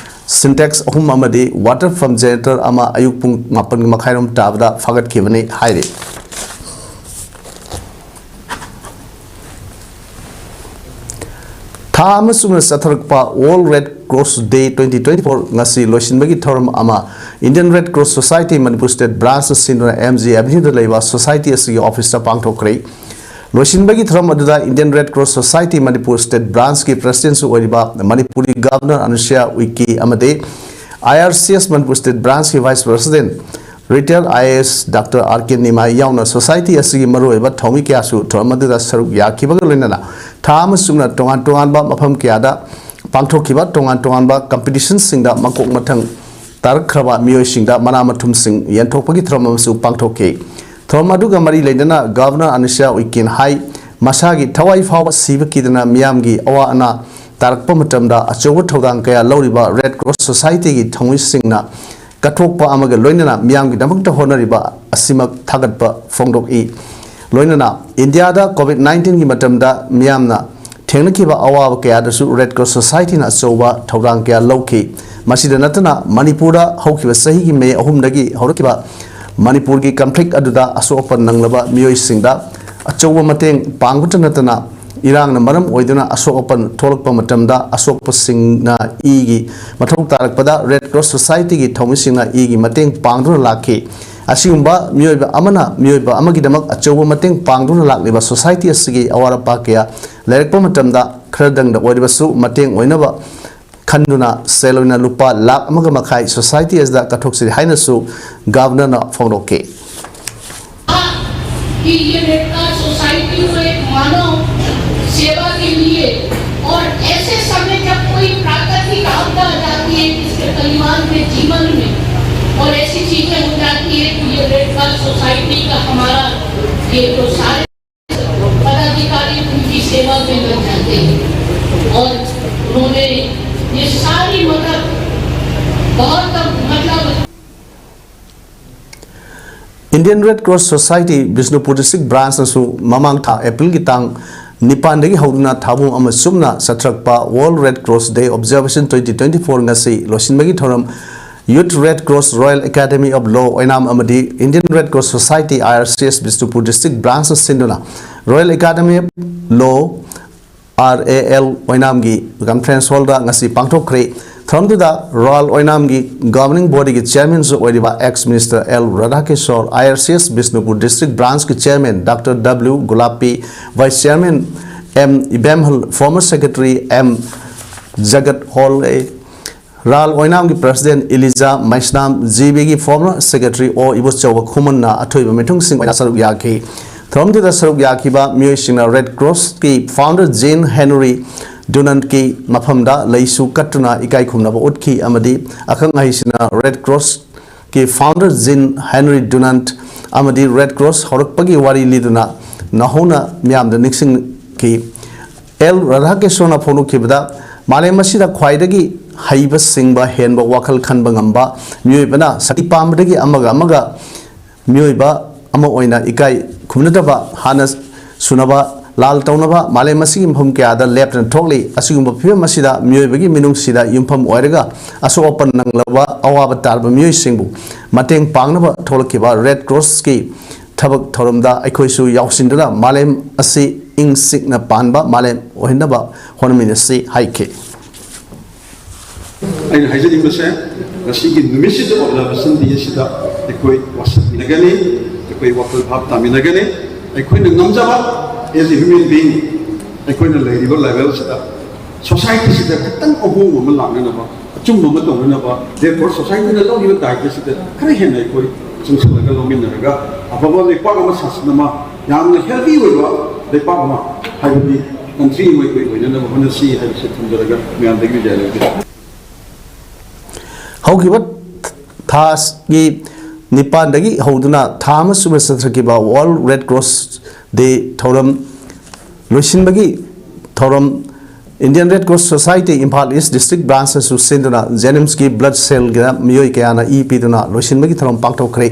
Sintex ꯑꯍꯨꯝ ꯑꯃꯗꯤ water pump generator ꯑꯃ ꯑꯌꯨꯛ ꯄꯨꯡ ꯃꯥꯄꯟ ꯃꯈꯥꯏꯔꯣꯝ ꯇꯥꯕꯗ ꯐꯥꯒꯠꯈꯤꯕꯅꯤ ꯍꯥꯏꯔꯤ꯫ ꯊꯥ ꯑꯃ ꯆꯨꯞꯅ ꯆꯠꯊꯔꯛꯄ World Red Cross Day twenty twenty-four ꯉꯁꯤ ꯂꯣꯏꯁꯤꯟꯕꯒꯤ ꯊꯧꯔꯝ ꯑꯃ Indian Red Cross Society Manipur State Branch ꯅ ꯁꯤꯟꯗꯨꯅ M G Avenue ꯗ ꯂꯩꯕ society ꯑꯁꯤꯒꯤ office ꯇ ꯄꯥꯡꯊꯣꯛꯈ꯭ꯔꯦ꯫ ꯂꯣꯏꯁꯤꯟꯕꯒꯤ ꯊꯧꯔꯝ ꯑꯗꯨꯗ Indian Red Cross Society Manipur State Branch ꯀꯤ President ꯁꯨ ꯑꯣꯏꯔꯤꯕ ꯃꯅꯤꯄꯨꯔꯒꯤ Governor ꯑꯅꯨꯁ꯭ꯔꯤꯌꯥ ꯎꯏꯀꯦ ꯑꯃꯗꯤ I R C S Manipur State Branch ꯀꯤ Vice President Retired I A S Doctor R K ꯅꯤꯃꯥꯏ ꯌꯥꯎꯅ society ꯑꯁꯤꯒꯤ ꯃꯔꯨꯑꯣꯏꯕ ꯊꯧꯃꯤ ꯀꯌꯥꯁꯨ ꯊꯧꯔꯝ ꯑꯗꯨꯗ ꯁꯔꯨꯛ ꯌꯥꯈꯤꯕꯒ ꯂꯣꯏꯅꯅ ꯊꯥ ꯑꯃ ꯆꯨꯞꯅ ꯇꯣꯉꯥꯟ ꯇꯣꯉꯥꯟꯕ ꯃꯐꯝ ꯀꯌꯥꯗ ꯄꯥꯡꯊꯣꯛꯈꯤꯕ ꯇꯣꯉꯥꯟ ꯇꯣꯉꯥꯟꯕ competition ꯁꯤꯡꯗ ꯃꯀꯣꯛ ꯃꯊꯪ ꯇꯥꯔꯛꯈ꯭ꯔꯕ ꯃꯤꯑꯣꯏꯁꯤꯡꯗ ꯃꯅꯥ ꯃꯊꯨꯝꯁꯤꯡ ꯌꯦꯟꯊꯣꯛꯄꯒꯤ ꯊꯧꯔꯝ ꯑꯃꯁꯨ ꯄꯥꯡꯊꯣꯛꯈꯤ꯫ ꯊꯧꯔꯝ ꯑꯗꯨꯒ ꯃꯔꯤ ꯂꯩꯅꯅ Governor ꯑꯅꯨꯁ꯭ꯔꯤꯌꯥ ꯎꯏꯀꯦꯅ ꯍꯥꯏ, ꯃꯁꯥꯒꯤ ꯊꯋꯥꯏ ꯐꯥꯎꯕ ꯁꯤꯕ ꯀꯤꯗꯅ ꯃꯤꯌꯥꯝꯒꯤ ꯑꯋꯥ ꯑꯅꯥ ꯇꯥꯔꯛꯄ ꯃꯇꯝꯗ ꯑꯆꯧꯕ ꯊꯧꯗꯥꯡ ꯀꯌꯥ ꯂꯧꯔꯤꯕ Red Cross Society ꯒꯤ ꯊꯧꯃꯤꯁꯤꯡꯅ ꯀꯠꯊꯣꯛꯄ ꯑꯃꯒ ꯂꯣꯏꯅꯅ ꯃꯤꯌꯥꯝꯒꯤꯗꯃꯛꯇ ꯍꯣꯠꯅꯔꯤꯕ ꯑꯁꯤꯃꯛ ꯊꯥꯒꯠꯄ ꯐꯣꯡꯗꯣꯛꯏ꯫ ꯂꯣꯏꯅꯅ ꯏꯟꯗꯤꯌꯥꯗ COVID nineteen ꯒꯤ ꯃꯇꯝꯗ ꯃꯤꯌꯥꯝꯅ ꯊꯦꯡꯅꯈꯤꯕ ꯑꯋꯥꯕ ꯀꯌꯥꯗꯁꯨ Red Cross Society ꯅ ꯑꯆꯧꯕ ꯊꯧꯗꯥꯡ ꯀꯌꯥ ꯂꯧꯈꯤ꯫ ꯃꯁꯤꯗ ꯅꯠꯇꯅ ꯃꯅꯤꯄꯨꯔꯗ ꯍꯧꯈꯤꯕ ꯆꯍꯤꯒꯤ May ꯑꯍꯨꯝꯗꯒꯤ ꯍꯧꯔꯛꯈꯤꯕ ꯃꯅꯤꯄꯨꯔꯒꯤ conflict ꯑꯗꯨꯗ ꯑꯁꯣꯛ ꯑꯄꯟ ꯅꯪꯂꯕ ꯃꯤꯑꯣꯏꯁꯤꯡꯗ ꯑꯆꯧꯕ ꯃꯇꯦꯡ ꯄꯥꯡꯕꯇ ꯅꯠꯇꯅ ꯏꯔꯥꯡꯅ ꯃꯔꯝ ꯑꯣꯏꯗꯨꯅ ꯑꯁꯣꯛ ꯑꯄꯟ ꯊꯣꯛꯂꯛꯄ ꯃꯇꯝꯗ ꯑꯁꯣꯛꯄꯁꯤꯡꯅ ꯏꯒꯤ ꯃꯊꯧ ꯇꯥꯔꯛꯄꯗ Red Cross Society ꯒꯤ ꯊꯧꯃꯤꯁꯤꯡꯅ ꯏꯒꯤ ꯃꯇꯦꯡ ꯄꯥꯡꯗꯨꯅ ꯂꯥꯛꯈꯤ꯫ ꯑꯁꯤꯒꯨꯝꯕ ꯃꯤꯑꯣꯏꯕ ꯑꯃꯅ ꯃꯤꯑꯣꯏꯕ ꯑꯃꯒꯤꯗꯃꯛ ꯑꯆꯧꯕ ꯃꯇꯦꯡ ꯄꯥꯡꯗꯨꯅ ꯂꯥꯛꯂꯤꯕ ꯁꯣꯁꯥꯏꯇꯤ ꯑꯁꯤꯒꯤ ꯑꯋꯥꯠ ꯑꯄꯥ ꯀꯌꯥ ꯂꯩꯔꯛꯄ ꯃꯇꯝꯗ, ꯈꯔꯗꯪꯗ ꯑꯣꯏꯔꯕꯁꯨ ꯃꯇꯦꯡ ꯑꯣꯏꯅꯕ ꯈꯟꯗꯨꯅ ꯁꯦꯜ ꯑꯣꯏꯅ ꯂꯨꯄꯥ ꯂꯥꯈ ꯑꯃꯒ ꯃꯈꯥꯏ ꯁꯣꯁꯥꯏꯇꯤ ꯑꯁꯤꯗ ꯀꯠꯊꯣꯛꯆꯔꯤ ꯍꯥꯏꯅꯁꯨ ꯒꯚꯔꯅꯔꯅ ꯐꯣꯡꯗꯣꯛꯈꯤ꯫ कि ये रेड क्रॉस सोसाइटी को एक मानव सेवा के लिए, और ऐसे समय जब कोई प्राकृतिक आपदा आ जाती है किसी के परिवार में, जीवन में, और ऐसी चीजें हो जाती है, तो ये रेड क्रॉस सोसाइटी का हमारा, ये तो सारे पदाधिकारी उनकी सेवा में लग जाते हैं। और उन्होंने ये सारी मदद बहुत, मतलब, Indian Red Cross Society Bishnupur district ꯕ꯭ꯔꯥꯟꯁꯅꯁꯨ ꯃꯃꯥꯡ ꯊꯥ ꯑꯦꯄ꯭ꯔꯤꯜꯒꯤ ꯇꯥꯡ ꯅꯤꯄꯥꯟꯗꯒꯤ ꯍꯧꯗꯨꯅ ꯊꯥꯕꯨꯡ ꯑꯃ ꯆꯨꯞꯅ ꯆꯠꯊꯔꯛꯄ World Red Cross Day Observation twenty twenty four ꯉꯁꯤ ꯂꯣꯏꯁꯤꯟꯕꯒꯤ ꯊꯧꯔꯝ Youth Red Cross Royal Academy of Law ꯑꯣꯏꯅꯥꯝ ꯑꯃꯗꯤ Indian Red Cross Society I R C S Bishnupur district ꯕ꯭ꯔꯥꯟꯁꯅ ꯁꯤꯟꯗꯨꯅ Royal Academy of Law R A L ꯑꯣꯏꯅꯥꯝꯒꯤ conference ꯍꯣꯜꯗ ꯉꯁꯤ ꯄꯥꯡꯊꯣꯛꯈ꯭ꯔꯦ꯫ ꯊꯧꯔꯝꯗꯨꯗ royal ꯑꯣꯏꯅꯥꯝꯒꯤ ꯒꯚꯔꯅꯤꯡ ꯕꯣꯗꯤꯒꯤ ꯆꯤꯌꯔꯃꯦꯟꯁꯨ ꯑꯣꯏꯔꯤꯕ ex minister L Radhakishore, I R C S Bishnupur district ꯕ꯭ꯔꯥꯟꯁꯀꯤ chairman doctor W Gulappi, vice chairman M Ibemhal, former secretary M Jagat Hole, RAL ꯑꯣꯏꯅꯥꯝꯒꯤ ꯄ꯭ꯔꯁꯤꯗꯦꯟ ꯏꯂꯤꯖꯥ ꯃꯩꯁꯅꯥꯝ, ꯖꯤ ꯕꯤꯒꯤ ꯐꯣꯔꯃꯔ ꯁꯦꯀ꯭ꯔꯦꯇꯔꯤ ꯑꯣ ꯏꯕꯣꯆꯧꯕ ꯈꯨꯃꯟꯅ ꯑꯊꯣꯏꯕ ꯃꯤꯊꯨꯡꯁꯤꯡ ꯑꯣꯏꯅ ꯁꯔꯨꯛ ꯌꯥꯈꯤ꯫ ꯊꯧꯔꯝꯗꯨꯗ ꯁꯔꯨꯛ ꯌꯥꯈꯤꯕ ꯃꯤꯑꯣꯏꯁꯤꯡꯅ ꯔꯦꯗ ꯀ꯭ꯔꯣꯁꯀꯤ ꯐꯥꯎꯟꯗꯔ ꯖꯤꯟ ꯍꯦꯅꯔꯤ ꯗꯨꯅꯟꯀꯤ ꯃꯐꯝꯗ ꯂꯩꯁꯨ ꯀꯠꯇꯨꯅ ꯏꯀꯥꯏ ꯈꯨꯝꯅꯕ ꯎꯠꯈꯤ ꯑꯃꯗꯤ ꯑꯈꯪ ꯑꯍꯩꯁꯤꯡꯅ ꯔꯦꯗ ꯀ꯭ꯔꯣꯁꯀꯤ ꯐꯥꯎꯟꯗꯔ ꯖꯤꯟ ꯍꯦꯅꯔꯤ ꯗꯨꯅꯟ ꯑꯃꯗꯤ ꯔꯦꯗ ꯀ꯭ꯔꯣꯁ ꯍꯧꯔꯛꯄꯒꯤ ꯋꯥꯔꯤ ꯂꯤꯗꯨꯅ ꯅꯧꯍꯧꯅ ꯃꯤꯌꯥꯝꯗ ꯅꯤꯡꯁꯤꯡꯈꯤ꯫ ꯑꯦꯜ ꯔꯥꯙꯥꯀ꯭ꯔꯤꯁꯅꯅ ꯐꯣꯡꯗꯣꯛꯈꯤꯕꯗ, ꯃꯥꯂꯦꯝ ꯑꯁꯤꯗ ꯈ꯭ꯋꯥꯏꯗꯒꯤ ꯍꯩꯕ ꯁꯤꯡꯕ, ꯍꯦꯟꯕ ꯋꯥꯈꯜ ꯈꯟꯕ ꯉꯝꯕ ꯃꯤꯑꯣꯏꯕꯅ ꯁꯛꯇꯤ ꯄꯥꯝꯕꯗꯒꯤ ꯑꯃꯒ ꯑꯃꯒ ꯃꯤꯑꯣꯏꯕ ꯑꯃ ꯑꯣꯏꯅ ꯏꯀꯥꯏ ꯈꯨꯝꯅꯗꯕ, ꯍꯥꯟꯅ ꯁꯨꯅꯕ ꯂꯥꯜ ꯇꯧꯅꯕ ꯃꯥꯂꯦꯝ ꯑꯁꯤꯒꯤ ꯃꯐꯝ ꯀꯌꯥꯗ ꯂꯦꯞꯇꯅ ꯊꯣꯛꯂꯤ꯫ ꯑꯁꯤꯒꯨꯝꯕ ꯐꯤꯕꯝ ꯑꯁꯤꯗ ꯃꯤꯑꯣꯏꯕꯒꯤ ꯃꯤꯅꯨꯡꯁꯤꯗ ꯌꯨꯝꯐꯝ ꯑꯣꯏꯔꯒ ꯑꯁꯣꯛ ꯑꯄꯟ ꯅꯪꯂꯕ, ꯑꯋꯥꯕ ꯇꯥꯔꯕ ꯃꯤꯑꯣꯏꯁꯤꯡꯕꯨ ꯃꯇꯦꯡ ꯄꯥꯡꯅꯕ ꯊꯣꯛꯂꯛꯈꯤꯕ ꯔꯦꯗ ꯀ꯭ꯔꯣꯁꯀꯤ ꯊꯕꯛ ꯊꯧꯔꯝꯗ ꯑꯩꯈꯣꯏꯁꯨ ꯌꯥꯎꯁꯤꯟꯗꯨꯅ ꯃꯥꯂꯦꯝ ꯑꯁꯤ ꯏꯪ ꯆꯤꯛꯅ ꯄꯥꯟꯕ ꯃꯥꯂꯦꯝ ꯑꯣꯏꯍꯟꯅꯕ ꯍꯣꯠꯅꯃꯤꯟꯅꯁꯤ ꯍꯥꯏꯈꯤ꯫ ꯑꯩꯅ ꯍꯥꯏꯖꯅꯤꯡꯕꯁꯦ, ꯉꯁꯤꯒꯤ ꯅꯨꯃꯤꯠꯁꯤꯗ ꯑꯣꯏꯔꯕ ꯁꯟꯗꯦ ꯑꯁꯤꯗ ꯑꯩꯈꯣꯏ ꯋꯥꯁꯛꯃꯤꯟꯅꯒꯅꯤ, ꯑꯩꯈꯣꯏ ꯋꯥꯈꯜ ꯚꯥꯞ ꯇꯥꯃꯤꯟꯅꯒꯅꯤ꯫ ꯑꯩꯈꯣꯏꯅ ꯉꯝꯖꯕ, as a human being, ꯑꯩꯈꯣꯏꯅ ꯂꯩꯔꯤꯕ ꯂꯦꯚꯦꯜꯁꯤꯗ ꯁꯣꯁꯥꯏꯇꯤꯁꯤꯗ ꯈꯤꯇꯪ ꯑꯍꯣꯡꯕ ꯑꯃ ꯂꯥꯛꯅꯅꯕ, ꯑꯆꯨꯝꯕ ꯑꯃ ꯇꯧꯅꯅꯕ, therefore ꯁꯣꯁꯥꯏꯇꯤꯅ ꯂꯧꯔꯤꯕ ꯗꯥꯏꯇ ꯑꯁꯤꯗ ꯈꯔ ꯍꯦꯟꯅ ꯑꯩꯈꯣꯏ ꯆꯪꯁꯤꯜꯂꯒ ꯂꯧꯃꯤꯟꯅꯔꯒ ꯑꯐꯕ ꯂꯩꯄꯥꯛ ꯑꯃ ꯁꯥꯁꯟ ꯑꯃ, ꯌꯥꯝꯅ ꯍꯦꯜꯗꯤ ꯑꯣꯏꯕ ꯂꯩꯄꯥꯛ ꯑꯃ, ꯍꯥꯏꯕꯗꯤ ꯀꯟꯇ꯭ꯔꯤ ꯑꯃ ꯑꯩꯈꯣꯏ ꯑꯣꯏꯅꯅꯕ ꯍꯣꯠꯅꯁꯤ ꯍꯥꯏꯕꯁꯤ ꯊꯝꯖꯔꯒ ꯃꯌꯥꯝꯗꯒꯤ ꯕꯤꯗꯥꯏ ꯂꯧꯖꯔꯤ꯫ ꯍꯧꯈꯤꯕ ꯊꯥꯒꯤ ꯅꯤꯄꯥꯟꯗꯒꯤ ꯍꯧꯗꯨꯅ ꯊꯥ ꯑꯃ ꯁꯨꯞꯅ ꯆꯠꯊꯈꯤꯕ World Red Cross Day ꯊꯧꯔꯝ ꯂꯣꯏꯁꯤꯟꯕꯒꯤ ꯊꯧꯔꯝ Indian Red Cross Society Imphal East District Branch ꯑꯁꯨ ꯁꯤꯟꯗꯨꯅ JNIMSꯀꯤ blood cellꯒ ꯃꯤꯑꯣꯏ ꯀꯌꯥꯅ ꯏ ꯄꯤꯗꯨꯅ ꯂꯣꯏꯁꯤꯟꯕꯒꯤ ꯊꯧꯔꯝ ꯄꯥꯡꯊꯣꯛꯈ꯭ꯔꯦ꯫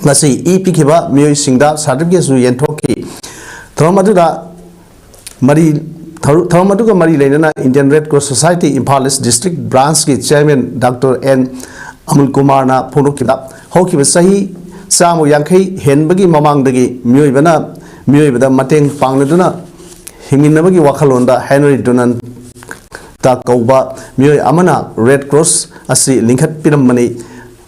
ꯉꯁꯤ ꯏ ꯄꯤꯈꯤꯕ ꯃꯤꯑꯣꯏꯁꯤꯡꯗ certificateꯁꯨ ꯌꯦꯟꯊꯣꯛꯈꯤ꯫ ꯊꯧꯔꯝ ꯑꯗꯨꯗ ꯃꯔꯤ ꯊꯧꯔꯝ ꯑꯗꯨꯒ ꯃꯔꯤ ꯂꯩꯅꯅ Indian Red Cross Society Imphal East District Branchꯀꯤ Chairman Doctor N ꯑꯃꯨꯜ ꯀꯨꯃꯥꯔꯅ ꯐꯣꯡꯗꯣꯛꯈꯤꯕꯗ, ꯍꯧꯈꯤꯕ ꯆꯍꯤ ꯆꯥꯝꯃ ꯌꯥꯡꯈꯩ ꯍꯦꯟꯕꯒꯤ ꯃꯃꯥꯡꯗꯒꯤ ꯃꯤꯑꯣꯏꯕꯅ ꯃꯤꯑꯣꯏꯕꯗ ꯃꯇꯦꯡ ꯄꯥꯡꯅꯗꯨꯅ ꯍꯤꯡꯃꯤꯟꯅꯕꯒꯤ ꯋꯥꯈꯜꯂꯣꯟꯗ Henry Dunant ꯀꯧꯕ ꯃꯤꯑꯣꯏ ꯑꯃꯅ Red Cross ꯑꯁꯤ ꯂꯤꯡꯈꯠꯄꯤꯔꯝꯕꯅꯤ꯫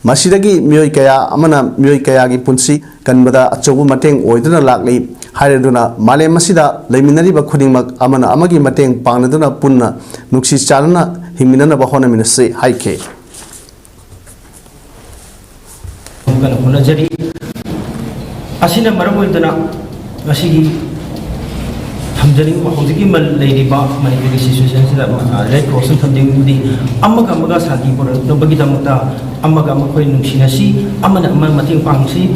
ꯃꯁꯤꯗꯒꯤ ꯃꯤꯑꯣꯏ ꯀꯌꯥ ꯑꯃꯅ ꯃꯤꯑꯣꯏ ꯀꯌꯥꯒꯤ ꯄꯨꯟꯁꯤ ꯀꯟꯕꯗ ꯑꯆꯧꯕ ꯃꯇꯦꯡ ꯑꯣꯏꯗꯨꯅ ꯂꯥꯛꯂꯤ ꯍꯥꯏꯔꯗꯨꯅ, ꯃꯥꯂꯦꯝ ꯑꯁꯤꯗ ꯂꯩꯃꯤꯟꯅꯔꯤꯕ ꯈꯨꯗꯤꯡꯃꯛ ꯑꯃꯅ ꯑꯃꯒꯤ ꯃꯇꯦꯡ ꯄꯥꯡꯅꯗꯨꯅ ꯄꯨꯟꯅ ꯅꯨꯡꯁꯤ ꯆꯥꯟꯅꯅ ꯍꯤꯡꯃꯤꯟꯅꯅꯕ ꯍꯣꯠꯅꯃꯤꯟꯅꯁꯤ ꯍꯥꯏꯈꯤ꯫ ꯀꯟꯅ ꯍꯣꯠꯅꯖꯔꯤ꯫ ꯑꯁꯤꯅ ꯃꯔꯝ ꯑꯣꯏꯗꯅ ꯉꯁꯤꯒꯤ ꯊꯝꯖꯅꯤꯡꯕ, ꯍꯧꯖꯤꯛꯀꯤ ꯃ-, ꯂꯩꯔꯤꯕ ꯃꯅꯤꯄꯨꯔꯒꯤ ꯁꯤꯆꯨꯋꯦꯁꯟꯁꯤꯗ, ꯑ, ꯔꯦꯗ ꯀ꯭ꯔꯣꯁꯅ ꯊꯝꯖꯅꯤꯡꯕꯗꯤ, ꯑꯃꯒ ꯑꯃꯒ ꯁꯥꯟꯇꯤ ꯄꯨꯔꯛꯅꯕꯒꯤꯗꯃꯛꯇ ꯑꯃꯒ ꯑꯃ ꯑꯩꯈꯣꯏ ꯅꯨꯡꯁꯤꯅꯁꯤ, ꯑꯃꯅ ꯑꯃ ꯃꯇꯦꯡ ꯄꯥꯡꯁꯤ꯫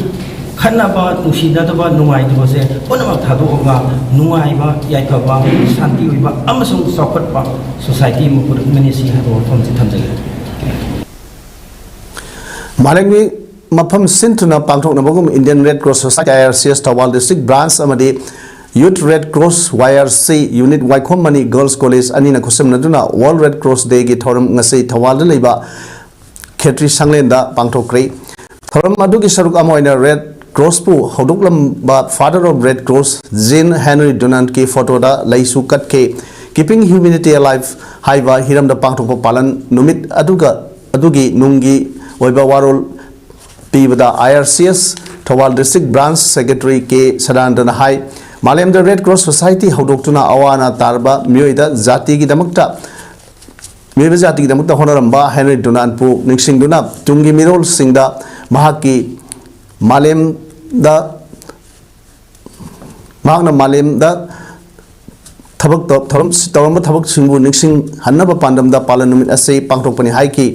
ꯈꯠꯅꯕ, ꯅꯨꯡꯁꯤꯅꯗꯕ, ꯅꯨꯡꯉꯥꯏꯇꯕꯁꯦ ꯄꯨꯝꯅꯃꯛ ꯊꯥꯗꯣꯛꯑꯒ ꯅꯨꯡꯉꯥꯏꯕ, ꯌꯥꯏꯐꯕ, ꯁꯥꯟꯇꯤ ꯑꯣꯏꯕ ꯑꯃꯁꯨꯡ ꯆꯥꯎꯈꯠꯄ ꯁꯣꯁꯥꯏꯇꯤ ꯑꯃ ꯄꯨꯔꯛꯃꯤꯟꯅꯁꯤ ꯍꯥꯏꯕ ꯋꯥꯐꯝꯁꯤ ꯊꯝꯖꯒꯦ꯫ ꯃꯥꯂꯦꯝꯒꯤ ꯃꯐꯝ ꯁꯤꯟ ꯊꯨꯡꯅ ꯄꯥꯡꯊꯣꯛꯅꯕꯒꯨꯝ Indian Red Cross Society, I R C S, Thoubal District Branch ꯑꯃꯗꯤ Youth Red Cross, Y R C, Unit ꯋꯥꯏꯈꯣꯝ ꯃꯅꯤ Girls College ꯑꯅꯤꯅ ꯈꯨꯠꯁꯝꯅꯗꯨꯅ World Red Cross Dayꯒꯤ ꯊꯧꯔꯝ ꯉꯁꯤ ꯊꯧꯕꯥꯜꯗ ꯂꯩꯕ ꯈꯦꯇ꯭ꯔꯤ ꯁꯪꯂꯦꯟꯗ ꯄꯥꯡꯊꯣꯛꯈ꯭ꯔꯦ꯫ ꯊꯧꯔꯝ ꯑꯗꯨꯒꯤ ꯁꯔꯨꯛ ꯑꯃ ꯑꯣꯏꯅ Red Crossꯄꯨ ꯍꯧꯗꯣꯛꯂꯝꯕ Father of Red Cross Jean Henry Dunantꯀꯤ photoꯗ ꯂꯩꯁꯨ ꯀꯠꯈꯤ꯫ Keeping Humanity Alive ꯍꯥꯏꯕ ꯍꯤꯔꯝꯗ ꯄꯥꯡꯊꯣꯛꯄ ꯄꯥꯂꯟ ꯅꯨꯃꯤꯠ ꯑꯗꯨꯒ ꯑꯗꯨꯒꯤ ꯅꯨꯡꯒꯤ ꯑꯣꯏꯕ ꯋꯥꯔꯣꯜ ꯄꯤꯕꯗ, I R C S Thoubal district branch secretary K ꯁꯗꯥꯅꯟꯗꯅ ꯍꯥꯏ, ꯃꯥꯂꯦꯝꯗ ꯔꯦꯗ ꯀ꯭ꯔꯣꯁ ꯁꯣꯁꯥꯏꯇꯤ ꯍꯧꯗꯣꯛꯇꯨꯅ ꯑꯋꯥ ꯑꯅꯥ ꯇꯥꯔꯕ ꯃꯤꯑꯣꯏꯗ ꯖꯥꯇꯤꯒꯤꯗꯃꯛꯇ, ꯃꯤꯑꯣꯏꯕ ꯖꯥꯇꯤꯒꯤꯗꯃꯛꯇ ꯍꯣꯠꯅꯔꯝꯕ ꯍꯦꯅꯔꯤ ꯗꯨꯅꯥꯟꯄꯨ ꯅꯤꯡꯁꯤꯡꯗꯨꯅ ꯇꯨꯡꯒꯤ ꯃꯤꯔꯣꯜꯁꯤꯡꯗ ꯃꯍꯥꯛꯀꯤ ꯃꯥꯂꯦꯝꯗ ꯃꯍꯥꯛꯅ ꯃꯥꯂꯦꯝꯗ ꯊꯕꯛ ꯇꯧ-, ꯊꯧꯔꯝ-, ꯇꯧꯔꯝꯕ ꯊꯕꯛꯁꯤꯡꯕꯨ ꯅꯤꯡꯁꯤꯡꯍꯟꯅꯕ ꯄꯥꯟꯗꯝꯗ ꯄꯥꯂꯟ ꯅꯨꯃꯤꯠ ꯑꯁꯤ ꯄꯥꯡꯊꯣꯛꯄꯅꯤ ꯍꯥꯏꯈꯤ꯫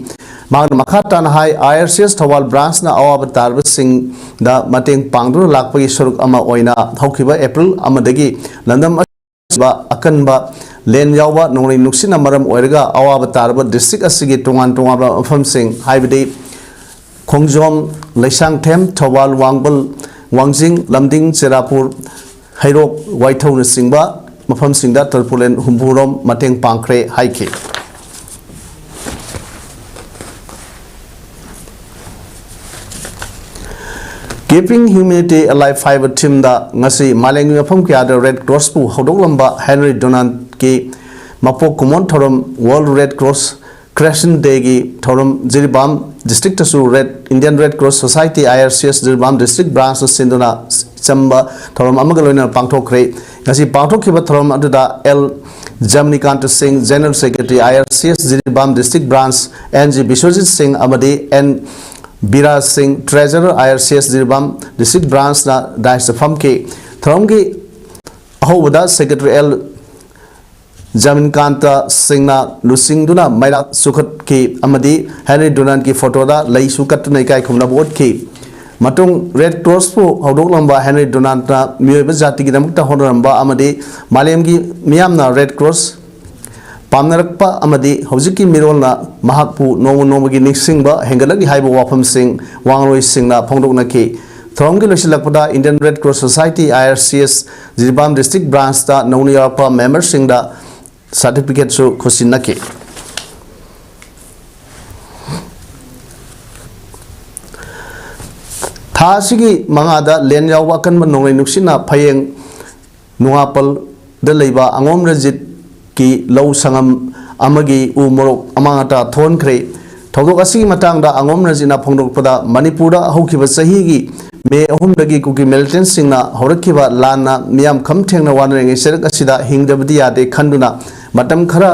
ꯃꯍꯥꯛꯅ ꯃꯈꯥ ꯇꯥꯅ ꯍꯥꯏ, ꯑꯥꯏ ꯑꯥꯔ ꯁꯤ ꯑꯦꯁ ꯊꯧꯕꯥꯜ ꯕ꯭ꯔꯥꯟꯁꯅ ꯑꯋꯥꯕ ꯇꯥꯔꯕꯁꯤꯡꯗ ꯃꯇꯦꯡ ꯄꯥꯡꯗꯨꯅ ꯂꯥꯛꯄꯒꯤ ꯁꯔꯨꯛ ꯑꯃ ꯑꯣꯏꯅ ꯍꯧꯈꯤꯕ ꯑꯦꯄ꯭ꯔꯤꯜ ꯑꯃꯗꯒꯤ ꯂꯝꯗꯝ ꯑꯁꯤꯗ ꯑꯀꯟꯕ ꯂꯦꯟ ꯌꯥꯎꯕ ꯅꯣꯡꯂꯩ ꯅꯨꯡꯁꯤꯠꯅ ꯃꯔꯝ ꯑꯣꯏꯔꯒ ꯑꯋꯥꯕ ꯇꯥꯔꯕ ꯗꯤꯁꯇ꯭ꯔꯤꯛ ꯑꯁꯤꯒꯤ ꯇꯣꯉꯥꯟ ꯇꯣꯉꯥꯟꯕ ꯃꯐꯝꯁꯤꯡ, ꯍꯥꯏꯕꯗꯤ ꯈꯣꯡꯖꯣꯝ, ꯂꯩꯁꯥꯡꯊꯦꯝ, ꯊꯧꯕꯥꯜ, ꯋꯥꯡꯕꯜ, ꯋꯥꯡꯖꯤꯡ, ꯂꯝꯗꯤꯡ, ꯆꯦꯔꯥꯄꯨꯔ, ꯍꯩꯔꯣꯛ, ꯋꯥꯏꯊꯧꯅꯆꯤꯡꯕ ꯃꯐꯝꯁꯤꯡꯗ ꯇꯔꯄꯨꯂꯦꯟ ꯍꯨꯝꯐꯨꯔꯣꯝ ꯃꯇꯦꯡ ꯄꯥꯡꯈ꯭ꯔꯦ ꯍꯥꯏꯈꯤ꯫ Keeping Humanity Alive ꯍꯥꯏꯕ ꯊꯤꯝꯗ ꯉꯁꯤ ꯃꯥꯂꯦꯝꯒꯤ ꯃꯐꯝ ꯀꯌꯥꯗ ꯔꯦꯗ ꯀ꯭ꯔꯣꯁꯄꯨ ꯍꯧꯗꯣꯛꯂꯝꯕ ꯍꯦꯅꯔꯤ ꯗꯣꯅꯥꯜꯗꯀꯤ ꯃꯄꯣꯛ ꯀꯨꯝꯑꯣꯟ ꯊꯧꯔꯝ ꯋꯥꯔꯜꯗ ꯔꯦꯗ ꯀ꯭ꯔꯣꯁ ꯀ꯭ꯔꯦꯁꯟ ꯗꯦꯒꯤ ꯊꯧꯔꯝ ꯖꯤꯔꯤꯕꯥꯝ ꯗꯤꯁꯇ꯭ꯔꯤꯛꯇꯁꯨ Red, Indian Red Cross Society, I R C S, Jiribam district ꯕ꯭ꯔꯥꯟꯁꯅ ꯁꯤꯟꯗꯨꯅ ꯆꯝꯕ ꯊꯧꯔꯝ ꯑꯃꯒ ꯂꯣꯏꯅꯅ ꯄꯥꯡꯊꯣꯛꯈ꯭ꯔꯦ꯫ ꯉꯁꯤ ꯄꯥꯡꯊꯣꯛꯈꯤꯕ ꯊꯧꯔꯝ ꯑꯗꯨꯗ ꯑꯦꯜ ꯖꯃꯅꯤꯀꯥꯟꯇ ꯁꯤꯡ, general secretary, I R C S Jiribam district branch, N G Bishwajit Singh ꯑꯃꯗꯤ ꯑꯦꯟ ꯕꯤꯔꯥꯖ ꯁꯤꯡ, ꯇ꯭ꯔꯦꯖꯔꯔ, ꯑꯥꯏ R C S Jiribam district ꯕ꯭ꯔꯥꯟꯁꯅ ꯗꯥꯏꯁꯇ ꯐꯝꯈꯤ꯫ ꯊꯧꯔꯝꯒꯤ ꯑꯍꯧꯕꯗ ꯁꯦꯀ꯭ꯔꯦꯇꯔꯤ ꯑꯦꯜ ꯖꯃꯤꯟꯀꯥꯟꯇ ꯁꯤꯡꯅ ꯂꯨꯆꯤꯡꯗꯨꯅ ꯃꯩꯔꯥ ꯆꯨꯈꯠꯈꯤ ꯑꯃꯗꯤ ꯍꯦꯅꯔꯤ ꯗꯣꯅꯥꯜꯗꯀꯤ ꯐꯣꯇꯣꯗ ꯂꯩꯁꯨ ꯀꯠꯇꯨꯅ ꯏꯀꯥꯏ ꯈꯨꯝꯅꯕ ꯎꯠꯈꯤ꯫ ꯃꯇꯨꯡ ꯔꯦꯗ ꯀ꯭ꯔꯣꯁꯄꯨ ꯍꯧꯗꯣꯛꯂꯝꯕ ꯍꯦꯅꯔꯤ ꯗꯣꯅꯥꯜꯗꯅ ꯃꯤꯑꯣꯏꯕ ꯖꯥꯇꯤꯒꯤꯗꯃꯛꯇ ꯍꯣꯠꯅꯔꯝꯕ ꯑꯃꯗꯤ ꯃꯥꯂꯦꯝꯒꯤ ꯃꯤꯌꯥꯝꯅ ꯔꯦꯗ ꯀ꯭ꯔꯣꯁ ꯄꯥꯝꯅꯔꯛꯄ ꯑꯃꯗꯤ ꯍꯧꯖꯤꯛꯀꯤ ꯃꯤꯔꯣꯜꯅ ꯃꯍꯥꯛꯄꯨ ꯅꯣꯡꯃ ꯅꯣꯡꯃꯒꯤ ꯅꯤꯡꯁꯤꯡꯕ ꯍꯦꯟꯒꯠꯂꯛꯂꯤ ꯍꯥꯏꯕ ꯋꯥꯐꯝꯁꯤꯡ ꯋꯥꯉꯥꯡꯂꯣꯏꯁꯤꯡꯅ ꯐꯣꯡꯗꯣꯛꯅꯈꯤ꯫ ꯊꯧꯔꯝꯒꯤ ꯂꯣꯏꯁꯤꯜꯂꯛꯄꯗ Indian Red Cross Society, I R C S, Jiribam district ꯕ꯭ꯔꯥꯟꯁꯇ ꯅꯧꯅ ꯌꯥꯎꯔꯛꯄ ꯃꯦꯝꯕꯔꯁꯤꯡꯗ ꯁꯥꯔꯇꯤꯐꯤꯀꯦꯠꯁꯨ ꯈꯨꯠꯁꯤꯟꯅꯈꯤ꯫ ꯊꯥ ꯑꯁꯤꯒꯤ ꯃꯉꯥꯗ ꯂꯦꯟ ꯌꯥꯎꯕ ꯑꯀꯟꯕ ꯅꯣꯡꯂꯩ ꯅꯨꯡꯁꯤꯠꯅ ꯐꯌꯦꯡ ꯅꯨꯡꯉꯥꯄꯜꯗ ꯂꯩꯕ ꯑꯉꯣꯝ ꯔꯟꯖꯤꯠꯀꯤ ꯂꯧ ꯁꯪꯉꯝ ꯑꯃꯒꯤ ꯎ ꯃꯣꯔꯣꯛ ꯑꯃꯥꯡ ꯑꯇꯥ ꯊꯣꯛꯍꯟꯈ꯭ꯔꯦ꯫ ꯊꯧꯗꯣꯛ ꯑꯁꯤꯒꯤ ꯃꯇꯥꯡꯗ ꯑꯉꯣꯝ ꯔꯟꯖꯤꯠꯅ ꯐꯣꯡꯗꯣꯔꯛꯄꯗ, ꯃꯅꯤꯄꯨꯔꯗ ꯍꯧꯈꯤꯕ ꯆꯍꯤꯒꯤ ꯃꯦ ꯑꯍꯨꯝꯗꯒꯤ ꯀꯨꯀꯤ ꯃꯤꯂꯤꯇꯦꯟꯁꯤꯡꯅ ꯍꯧꯔꯛꯈꯤꯕ ꯂꯥꯟꯅ ꯃꯤꯌꯥꯝ ꯈꯝ ꯊꯦꯡꯅ ꯋꯥꯅꯔꯤꯉꯩ ꯆꯩꯔꯛ ꯑꯁꯤꯗ ꯍꯤꯡꯗꯕꯗꯤ ꯌꯥꯗꯦ ꯈꯟꯗꯨꯅ ꯃꯇꯝ ꯈꯔ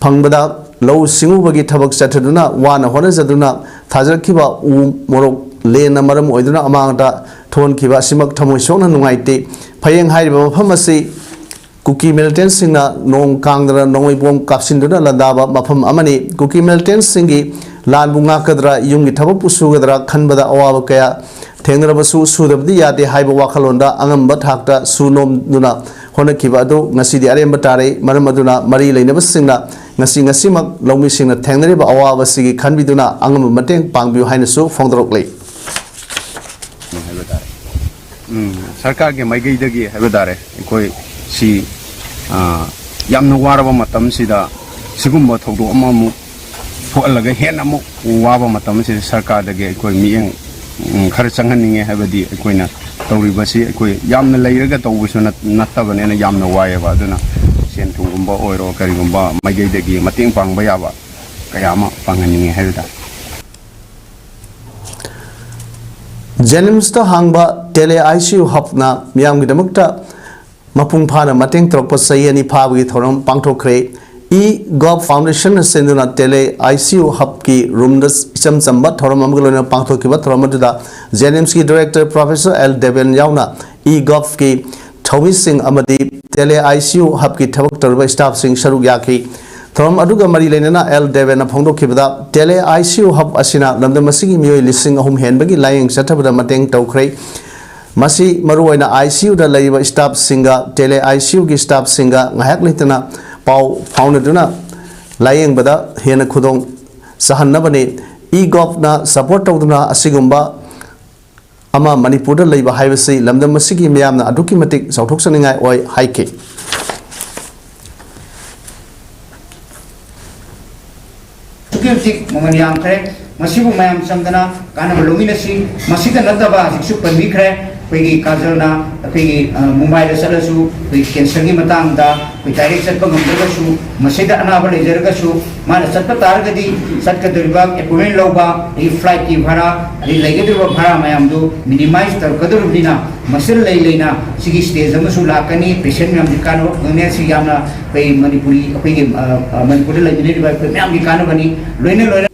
ꯐꯪꯕꯗ ꯂꯧꯎ ꯁꯤꯡꯎꯕꯒꯤ ꯊꯕꯛ ꯆꯠꯊꯗꯨꯅ ꯋꯥꯅ ꯍꯣꯠꯅꯖꯗꯨꯅ ꯊꯥꯖꯔꯛꯈꯤꯕ ꯎ ꯃꯣꯔꯣꯛ ꯂꯦꯟꯅ ꯃꯔꯝ ꯑꯣꯏꯗꯨꯅ ꯑꯃꯥꯡꯗ ꯊꯣꯛꯍꯟꯈꯤꯕ ꯑꯁꯤꯃꯛ ꯊꯃꯣꯏ ꯁꯣꯛꯅ ꯅꯨꯡꯉꯥꯏꯇꯦ꯫ ꯐꯌꯦꯡ ꯍꯥꯏꯔꯤꯕ ꯃꯐꯝ ꯑꯁꯤ ꯀꯨꯀꯤ ꯃꯤꯂꯤꯇꯦꯟꯁꯤꯡꯅ ꯅꯣꯡ ꯀꯥꯡꯗꯅ ꯅꯣꯡꯃꯩ ꯕꯣꯝ ꯀꯥꯞꯁꯤꯟꯗꯨꯅ ꯂꯥꯟꯗꯥꯕ ꯃꯐꯝ ꯑꯃꯅꯤ꯫ ꯀꯨꯀꯤ ꯃꯤꯂꯤꯇꯦꯟꯁꯤꯡꯒꯤ ꯂꯥꯟꯕꯨ ꯉꯥꯛꯀꯗ꯭ꯔꯥ, ꯌꯨꯝꯒꯤ ꯊꯕꯛꯄꯨ ꯁꯨꯒꯗ꯭ꯔꯥ ꯈꯟꯕꯗ ꯑꯋꯥꯕ ꯀꯌꯥ ꯊꯦꯡꯅꯔꯕꯁꯨ ꯁꯨꯗꯕꯗꯤ ꯌꯥꯗꯦ ꯍꯥꯏꯕ ꯋꯥꯈꯜꯂꯣꯟꯗ ꯑꯉꯝꯕ ꯊꯥꯛꯇ ꯁꯨ ꯅꯣꯝꯗꯨꯅ ꯍꯣꯠꯅꯈꯤꯕ ꯑꯗꯨ ꯉꯁꯤꯗꯤ ꯑꯔꯦꯝꯕ ꯇꯥꯔꯦ꯫ ꯃꯔꯝ ꯑꯗꯨꯅ ꯃꯔꯤ ꯂꯩꯅꯕꯁꯤꯡꯅ ꯉꯁꯤ ꯉꯁꯤꯃꯛ ꯂꯧꯃꯤꯁꯤꯡꯅ ꯊꯦꯡꯅꯔꯤꯕ ꯑꯋꯥꯕꯁꯤꯒꯤ ꯈꯟꯕꯤꯗꯨꯅ ꯑꯉꯝꯕ ꯃꯇꯦꯡ ꯄꯥꯡꯕꯤꯌꯨ ꯍꯥꯏꯅꯁꯨ ꯐꯣꯡꯗꯣꯔꯛꯂꯤ꯫ ꯍꯥꯏꯕ ꯇꯥꯔꯦ꯫ ꯎꯝ, ꯁꯔꯀꯥꯔꯒꯤ ꯃꯥꯏꯀꯩꯗꯒꯤ ꯍꯥꯏꯕ ꯇꯥꯔꯦ, ꯑꯩꯈꯣꯏ ꯁꯤ, ꯑ, ꯌꯥꯝꯅ ꯋꯥꯔꯕ ꯃꯇꯝꯁꯤꯗ ꯁꯤꯒꯨꯝꯕ ꯊꯧꯗꯣꯛ ꯑꯃꯃꯨꯛ ꯊꯣꯛꯍꯜꯂꯒ ꯍꯦꯟꯅ ꯑꯃꯨꯛ ꯋꯥꯕ ꯃꯇꯝ ꯑꯁꯤꯗ ꯁꯔꯀꯥꯔꯗꯒꯤ ꯑꯩꯈꯣꯏ ꯃꯤꯠꯌꯦꯡ, ꯎꯝ, ꯈꯔ ꯆꯪꯍꯟꯅꯤꯡꯉꯦ꯫ ꯍꯥꯏꯕꯗꯤ ꯑꯩꯈꯣꯏꯅ ꯇꯧꯔꯤꯕꯁꯤ ꯑꯩꯈꯣꯏ ꯌꯥꯝꯅ ꯂꯩꯔꯒ ꯇꯧꯕꯁꯨ ꯅꯠ-, ꯅꯠꯇꯕꯅꯤꯅ ꯌꯥꯝꯅ ꯋꯥꯏꯑꯦꯕ꯫ ꯑꯗꯨꯅ ꯁꯦꯟ ꯊꯨꯝꯒꯨꯝꯕ ꯑꯣꯏꯔꯣ, ꯀꯔꯤꯒꯨꯝꯕ ꯃꯥꯏꯀꯩꯗꯒꯤ ꯃꯇꯦꯡ ꯄꯥꯡꯕ ꯌꯥꯕ ꯀꯌꯥ ꯑꯃ ꯄꯥꯡꯍꯟꯅꯤꯡꯉꯦ ꯍꯥꯏꯕ ꯇꯥꯔꯦ꯫ ꯖꯦꯅꯤꯝꯁꯇ ꯍꯥꯡꯕ ꯇꯦꯂꯦ ꯑꯥꯏ ꯁꯤ ꯌꯨ ꯍꯕꯅ ꯃꯤꯌꯥꯝꯒꯤꯗꯃꯛꯇ ꯃꯄꯨꯡ ꯐꯥꯅ ꯃꯇꯦꯡ ꯇꯧꯔꯛꯄ ꯆꯍꯤ ꯑꯅꯤ ꯐꯥꯕꯒꯤ ꯊꯧꯔꯝ ꯄꯥꯡꯊꯣꯛꯈ꯭ꯔꯦ꯫ ꯏ ꯒꯣꯚ ꯐꯥꯎꯟꯗꯦꯁꯟꯅ ꯁꯤꯟꯗꯨꯅ ꯇꯦꯂꯦ ꯑꯥꯏ ꯁꯤ ꯌꯨ ꯍꯕꯀꯤ ꯔꯨꯝꯗ ꯏꯆꯝ ꯆꯝꯕ ꯊꯧꯔꯝ ꯑꯃꯒ ꯂꯣꯏꯅꯅ ꯄꯥꯡꯊꯣꯛꯈꯤꯕ ꯊꯧꯔꯝ ꯑꯗꯨꯗ ꯖꯦꯅꯤꯝꯁꯀꯤ ꯗꯥꯏꯔꯦꯛꯇꯔ ꯄ꯭ꯔꯣꯐꯦꯁꯔ ꯑꯦꯜ ꯗꯦꯕꯦꯟ ꯌꯥꯎꯅ ꯏ ꯒꯣꯚꯀꯤ ꯊꯧꯃꯤꯁꯤꯡ ꯑꯃꯗꯤ ꯇꯦꯂꯦ ꯑꯥꯏ ꯁꯤ ꯌꯨ ꯍꯕꯀꯤ ꯊꯕꯛ ꯇꯧꯔꯤꯕ ꯁ꯭ꯇꯥꯐꯁꯤꯡ ꯁꯔꯨꯛ ꯌꯥꯈꯤ꯫ ꯊꯧꯔꯝ ꯑꯗꯨꯒ ꯃꯔꯤ ꯂꯩꯅꯅ L ꯗꯦꯕꯦꯟꯅ ꯐꯣꯡꯗꯣꯛꯈꯤꯕꯗ, ꯇꯦꯂꯦ I C U hub ꯑꯁꯤꯅ ꯂꯝꯗꯝ ꯑꯁꯤꯒꯤ ꯃꯤꯑꯣꯏ ꯂꯤꯁꯤꯡ ꯑꯍꯨꯝ ꯍꯦꯟꯕꯒꯤ ꯂꯥꯌꯦꯡ ꯆꯠꯊꯕꯗ ꯃꯇꯦꯡ ꯇꯧꯈ꯭ꯔꯦ꯫ ꯃꯁꯤ ꯃꯔꯨꯑꯣꯏꯅ ꯑꯥꯏ ꯁꯤ ꯌꯨꯗ ꯂꯩꯔꯤꯕ ꯁ꯭ꯇꯥꯐꯁꯤꯡꯒ ꯇꯦꯂꯦ ꯑꯥꯏ ꯁꯤ ꯌꯨꯒꯤ ꯁ꯭ꯇꯥꯐꯁꯤꯡꯒ ꯉꯥꯏꯍꯥꯛ ꯂꯩꯇꯅ ꯄꯥꯎ ꯐꯥꯎꯅꯗꯨꯅ ꯂꯥꯌꯦꯡꯕꯗ ꯍꯦꯟꯅ ꯈꯨꯗꯣꯡ ꯆꯥꯍꯟꯅꯕꯅꯤ꯫ ꯏ ꯒꯣꯚꯅ ꯁꯄꯣꯔꯠ ꯇꯧꯗꯨꯅ ꯑꯁꯤꯒꯨꯝꯕ ꯑꯃ ꯃꯅꯤꯄꯨꯔꯗ ꯂꯩꯕ ꯍꯥꯏꯕꯁꯤ ꯂꯝꯗꯝ ꯑꯁꯤꯒꯤ ꯃꯤꯌꯥꯝꯅ ꯑꯗꯨꯛꯀꯤ ꯃꯇꯤꯛ ꯆꯥꯎꯊꯣꯛꯆꯅꯤꯡꯉꯥꯏ ꯑꯣꯏ ꯍꯥꯏꯈꯤ꯫ ꯑꯗꯨꯛꯀꯤ ꯃꯇꯤꯛ ꯃꯃꯜ ꯌꯥꯝꯈ꯭ꯔꯦ꯫ ꯃꯁꯤꯕꯨ ꯃꯌꯥꯝ ꯆꯪꯗꯅ ꯀꯥꯟꯅꯕ ꯂꯧꯃꯤꯟꯅꯁꯤ꯫ ꯃꯁꯤꯗ ꯅꯠꯇꯕ ꯍꯧꯖꯤꯛꯁꯨ ꯄꯟꯕꯤꯈ꯭ꯔꯦ, ꯑꯩꯈꯣꯏꯒꯤ ꯀꯥꯖꯜꯅ ꯑꯩꯈꯣꯏꯒꯤ, ꯑ, ꯃꯨꯝꯕꯥꯏꯗ ꯆꯠꯂꯁꯨ ꯑꯩꯈꯣꯏ ꯀꯦꯟꯁꯔꯒꯤ ꯃꯇꯥꯡꯗ ꯑꯩꯈꯣꯏ ꯗꯥꯏꯔꯦꯛ ꯆꯠꯄ ꯉꯝꯗ꯭ꯔꯒꯁꯨ, ꯃꯁꯤꯗ ꯑꯅꯥꯕ ꯂꯩꯖꯔꯒꯁꯨ, ꯃꯥꯅ ꯆꯠꯄ ꯇꯥꯔꯒꯗꯤ ꯆꯠꯀꯗꯧꯔꯤꯕ ꯑꯦꯄꯣꯏꯟꯃꯦꯟ ꯂꯧꯕ, ꯑꯗꯒꯤ ꯐ꯭ꯂꯥꯏꯠꯀꯤ ꯚꯔꯥ, ꯑꯗꯒꯤ ꯂꯩꯒꯗꯧꯔꯤꯕ ꯚꯔꯥ ꯃꯌꯥꯝꯗꯨ ꯃꯤꯅꯤꯃꯥꯏꯁ ꯇꯧꯔꯛꯀꯗꯧꯔꯤꯕꯅꯤꯅ, ꯃꯁꯤꯗ ꯂꯩ ꯂꯩꯅ ꯁꯤꯒꯤ ꯁ꯭ꯇꯦꯖ ꯑꯃꯁꯨ ꯂꯥꯛꯀꯅꯤ꯫ ꯄꯦꯁꯦꯟ ꯃꯌꯥꯝꯁꯤ ꯀꯥꯟꯅꯕ ꯐꯪꯒꯅꯤ꯫ ꯑꯁꯤ ꯌꯥꯝꯅ ꯑꯩꯈꯣꯏ ꯃꯅꯤꯄꯨꯔꯤ, ꯑꯩꯈꯣꯏꯒꯤ, ꯑ, ꯑ, ꯃꯅꯤꯄꯨꯔꯗ ꯂꯩꯃꯤꯟꯅꯔꯤꯕ ꯑꯩꯈꯣꯏ ꯃꯌꯥꯝꯒꯤ ꯀꯥꯟꯅꯕꯅꯤ꯫ ꯂꯣꯏꯅ ꯂꯣꯏꯅ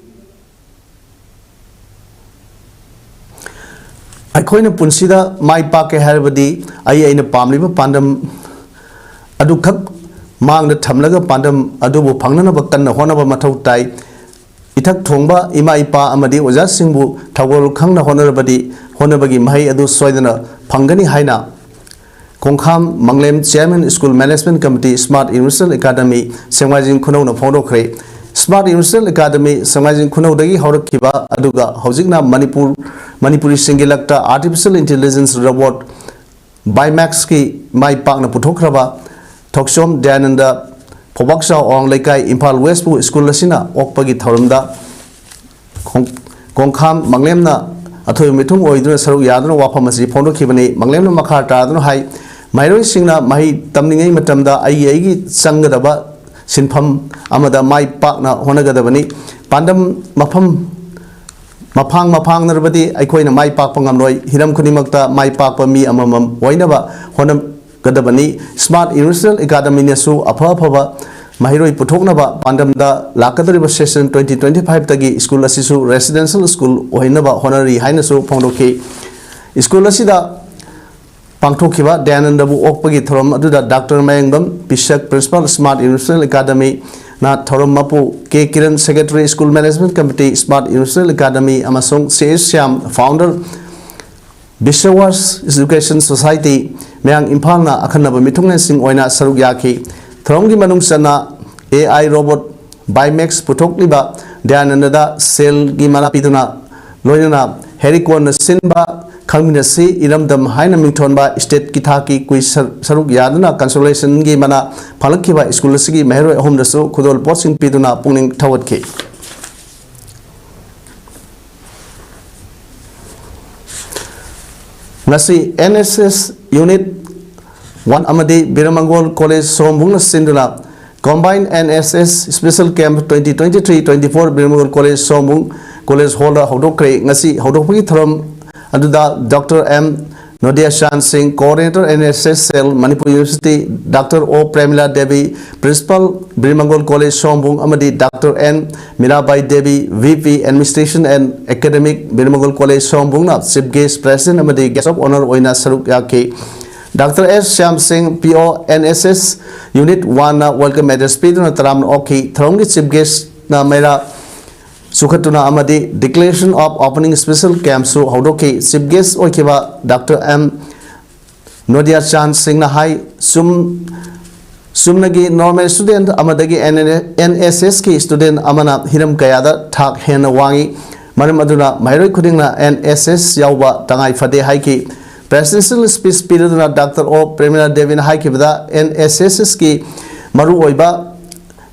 ꯑꯩꯈꯣꯏꯅ ꯄꯨꯟꯁꯤꯗ ꯃꯥꯏ ꯄꯥꯛꯀꯦ ꯍꯥꯏꯔꯕꯗꯤ ꯑꯩ ꯑꯩꯅ ꯄꯥꯝꯂꯤꯕ ꯄꯥꯟꯗꯝ ꯑꯗꯨꯈꯛ ꯃꯥꯡꯗ ꯊꯝꯂꯒ ꯄꯥꯟꯗꯝ ꯑꯗꯨꯕꯨ ꯐꯪꯅꯅꯕ ꯀꯟꯅ ꯍꯣꯠꯅꯕ ꯃꯊꯧ ꯇꯥꯏ꯫ ꯏꯊꯛ ꯊꯣꯡꯕ ꯏꯃꯥ ꯏꯄꯥ ꯑꯃꯗꯤ ꯑꯣꯖꯥꯁꯤꯡꯕꯨ ꯊꯧꯒꯜ ꯈꯪꯅ ꯍꯣꯠꯅꯔꯕꯗꯤ ꯍꯣꯠꯅꯕꯒꯤ ꯃꯍꯩ ꯑꯗꯨ ꯁꯣꯏꯗꯅ ꯐꯪꯒꯅꯤ ꯍꯥꯏꯅ ꯀꯣꯡꯈꯥꯝ ꯃꯪꯂꯦꯝ, Chairman School Management Committee, Smart Universal Academy, ꯁꯦꯡꯃꯥꯏꯖꯤꯡ ꯈꯨꯅꯧꯅ ꯐꯣꯡꯗꯣꯛꯈ꯭ꯔꯦ꯫ Smart Universal Academy, ꯁꯦꯡꯃꯥꯏꯖꯤꯡ ꯈꯨꯅꯧꯗꯒꯤ ꯍꯧꯔꯛꯈꯤꯕ ꯑꯗꯨꯒ ꯍꯧꯖꯤꯛꯅ ꯃꯅꯤꯄꯨꯔ, ꯃꯅꯤꯄꯨꯔꯤꯁꯤꯡꯒꯤ ꯂꯛꯇ Artificial Intelligence Robot BiMAX-ꯀꯤ ꯃꯥꯏ ꯄꯥꯛꯅ ꯄꯨꯊꯣꯛꯈ꯭ꯔꯕ ꯊꯣꯛꯆꯣꯝ ꯗꯌꯥꯅꯟꯗ ꯐꯧꯕꯥꯛꯆꯥꯎ ꯑꯋꯥꯡ ꯂꯩꯀꯥꯏ, ꯏꯝꯐꯥꯜ West-ꯄꯨ ꯁ꯭ꯀꯨꯜ ꯑꯁꯤꯅ ꯑꯣꯛꯄꯒꯤ ꯊꯧꯔꯝꯗ ꯈꯣꯡ-, ꯀꯣꯡꯈꯥꯝ ꯃꯪꯂꯦꯝꯅ ꯑꯊꯣꯏꯕ ꯃꯤꯊꯨꯡ ꯑꯣꯏꯗꯨꯅ ꯁꯔꯨꯛ ꯌꯥꯗꯨꯅ ꯋꯥꯐꯝ ꯑꯁꯤ ꯐꯣꯡꯗꯣꯛꯈꯤꯕꯅꯤ꯫ ꯃꯪꯂꯦꯝꯅ ꯃꯈꯥ ꯇꯥꯗꯨꯅ ꯍꯥꯏ, ꯃꯍꯩꯔꯣꯏꯁꯤꯡꯅ ꯃꯍꯩ ꯇꯝꯂꯤꯉꯩ ꯃꯇꯝꯗ ꯑꯩꯒꯤ, ꯑꯩꯒꯤ ꯆꯪꯒꯗꯕ ꯁꯤꯟꯐꯝ ꯑꯃꯗ ꯃꯥꯏ ꯄꯥꯛꯅ ꯍꯣꯠꯅꯒꯗꯕꯅꯤ꯫ ꯄꯥꯟꯗꯝ ꯃꯐꯝ ꯃꯐꯥꯡ ꯃꯐꯥꯡꯅꯔꯕꯗꯤ ꯑꯩꯈꯣꯏꯅ ꯃꯥꯏ ꯄꯥꯛꯄ ꯉꯝꯂꯣꯏ꯫ ꯍꯤꯔꯝ ꯈꯨꯗꯤꯡꯃꯛꯇ ꯃꯥꯏ ꯄꯥꯛꯄ ꯃꯤ ꯑꯃꯃꯝ ꯑꯣꯏꯅꯕ ꯍꯣꯠꯅꯒꯗꯕꯅꯤ꯫ Smart Universal Academy-ꯅꯁꯨ ꯑꯐ ꯑꯐꯕ ꯃꯍꯩꯔꯣꯏ ꯄꯨꯊꯣꯛꯅꯕ ꯄꯥꯟꯗꯝꯗ ꯂꯥꯛꯀꯗꯧꯔꯤꯕ session twenty twenty-five-ꯇꯒꯤ ꯁ꯭ꯀꯨꯜ ꯑꯁꯤꯁꯨ residential school ꯑꯣꯏꯅꯕ ꯍꯣꯠꯅꯔꯤ ꯍꯥꯏꯅꯁꯨ ꯐꯣꯡꯗꯣꯛꯈꯤ꯫ ꯁ꯭ꯀꯨꯜ ꯑꯁꯤꯗ ꯄꯥꯡꯊꯣꯛꯈꯤꯕ ꯗꯌꯥꯅꯟꯗꯕꯨ ꯑꯣꯛꯄꯒꯤ ꯊꯧꯔꯝ ꯑꯗꯨꯗ ꯗꯥꯛꯇꯔ ꯃꯌꯦꯡꯕꯝ ꯄꯤꯁꯛ, Principal, Smart Universal Academy-ꯅ ꯊꯧꯔꯝ ꯃꯄꯨ ꯀꯦ Kiran, Secretary, School Management Committee, Smart Universal Academy, ꯑꯃꯁꯨꯡ C S Shyam, Founder, Vishwas Education Society, ꯃꯌꯥꯡ ꯏꯝꯐꯥꯜꯅ ꯑꯈꯟꯅꯕ ꯃꯤꯊꯨꯡꯂꯦꯟꯁꯤꯡ ꯑꯣꯏꯅ ꯁꯔꯨꯛ ꯌꯥꯈꯤ꯫ ꯊꯧꯔꯝꯒꯤ ꯃꯅꯨꯡ ꯆꯟꯅ ꯑꯦ ꯑꯥꯏ ꯔꯣꯕꯣꯠ ꯕꯥꯏꯃꯦꯛꯁ ꯄꯨꯊꯣꯛꯂꯤꯕ ꯗꯌꯥꯅꯟꯗꯗ ꯁꯦꯜꯒꯤ ꯃꯅꯥ ꯄꯤꯗꯨꯅ, ꯂꯣꯏꯅꯅ ꯍꯦꯔꯤꯀꯣꯟꯅ ꯁꯤꯟꯕ ꯈꯪꯃꯤꯟꯅꯁꯤ ꯏꯔꯝꯗꯝ ꯍꯥꯏꯅ ꯃꯤꯡꯊꯣꯟꯕ ꯁ꯭ꯇꯦꯠꯀꯤ ꯊꯥꯛꯀꯤ ꯀꯨꯏ ꯁꯔꯨꯛ ꯌꯥꯗꯨꯅ consolation-ꯒꯤ ꯃꯅꯥ ꯐꯪꯂꯛꯈꯤꯕ ꯁ꯭ꯀꯨꯜ ꯑꯁꯤꯒꯤ ꯃꯍꯩꯔꯣꯏ ꯑꯍꯨꯝꯗꯁꯨ ꯈꯨꯗꯣꯜ ꯄꯣꯠꯁꯤꯡ ꯄꯤꯗꯨꯅ ꯄꯨꯛꯅꯤꯡ ꯊꯧꯒꯠꯈꯤ꯫ ꯉꯁꯤ N S S Unit one ꯑꯃꯗꯤ ꯕꯤꯔꯃꯪꯒꯣꯜ College ꯁꯣꯝꯕꯨꯡꯅ ꯁꯤꯟꯗꯨꯅ Combined N S S Special Camp twenty twenty-three twenty-four ꯕꯤꯔꯃꯪꯒꯣꯜ College ꯁꯣꯝꯕꯨꯡ College Hall ꯗ ꯍꯧꯗꯣꯛꯈ꯭ꯔꯦ꯫ ꯉꯁꯤ ꯍꯧꯗꯣꯛꯄꯒꯤ ꯊꯧꯔꯝ ꯑꯗꯨꯗ Doctor M ꯅꯣꯗꯤꯌꯥ ꯆꯥꯟ ꯁꯤꯡ, Coordinator N S S Cell Manipur University, Doctor O ꯄ꯭ꯔꯦꯃꯤꯂꯥ Devi, Principal ꯕꯤꯔꯃꯪꯒꯣꯜ College ꯁꯣꯝꯕꯨꯡ ꯑꯃꯗꯤ Doctor N Mirabai Devi, V P Administration and Academic ꯕꯤꯔꯃꯪꯒꯣꯜ College ꯁꯣꯝꯕꯨꯡꯅ Chief Guest, President ꯑꯃꯗꯤ Guest of Honour ꯑꯣꯏꯅ ꯁꯔꯨꯛ ꯌꯥꯈꯤ꯫ Doctor S ꯁ꯭ꯌꯥꯝ ꯁꯤꯡ, P O N S S Unit one ꯅ Welcome Address ꯄꯤꯗꯨꯅ ꯇꯔꯥꯝꯅ ꯑꯣꯛꯈꯤ꯫ ꯊꯧꯔꯝꯒꯤ Chief Guest ꯅ ꯃꯩꯔꯥ ꯆꯨꯈꯠꯇꯨꯅ ꯑꯃꯗꯤ Declaration of Opening Special Camp ꯁꯨ ꯍꯧꯗꯣꯛꯈꯤ꯫ Chief Guest ꯑꯣꯏꯈꯤꯕ Doctor M ꯅꯣꯗꯤꯌꯥ ꯆꯥꯟ ꯁꯤꯡꯅ ꯍꯥꯏ, ꯆꯨꯝ-, ꯆꯨꯝꯅꯒꯤ normal student ꯑꯃꯗꯒꯤ N S S ꯀꯤ student ꯑꯃꯅ ꯍꯤꯔꯝ ꯀꯌꯥꯗ ꯊꯥꯛ ꯍꯦꯟꯅ ꯋꯥꯡꯏ꯫ ꯃꯔꯝ ꯑꯗꯨꯅ ꯃꯍꯩꯔꯣꯏ ꯈꯨꯗꯤꯡꯅ N S S ꯌꯥꯎꯕ ꯇꯉꯥꯏ ꯐꯗꯦ ꯍꯥꯏꯈꯤ꯫ Presidential Speech ꯄꯤꯔꯗꯨꯅ Doctor O ꯄ꯭ꯔꯦꯃꯤꯂꯥ ꯗꯦꯕꯤꯅ ꯍꯥꯏꯈꯤꯕꯗ, N S S ꯀꯤ ꯃꯔꯨꯑꯣꯏꯕ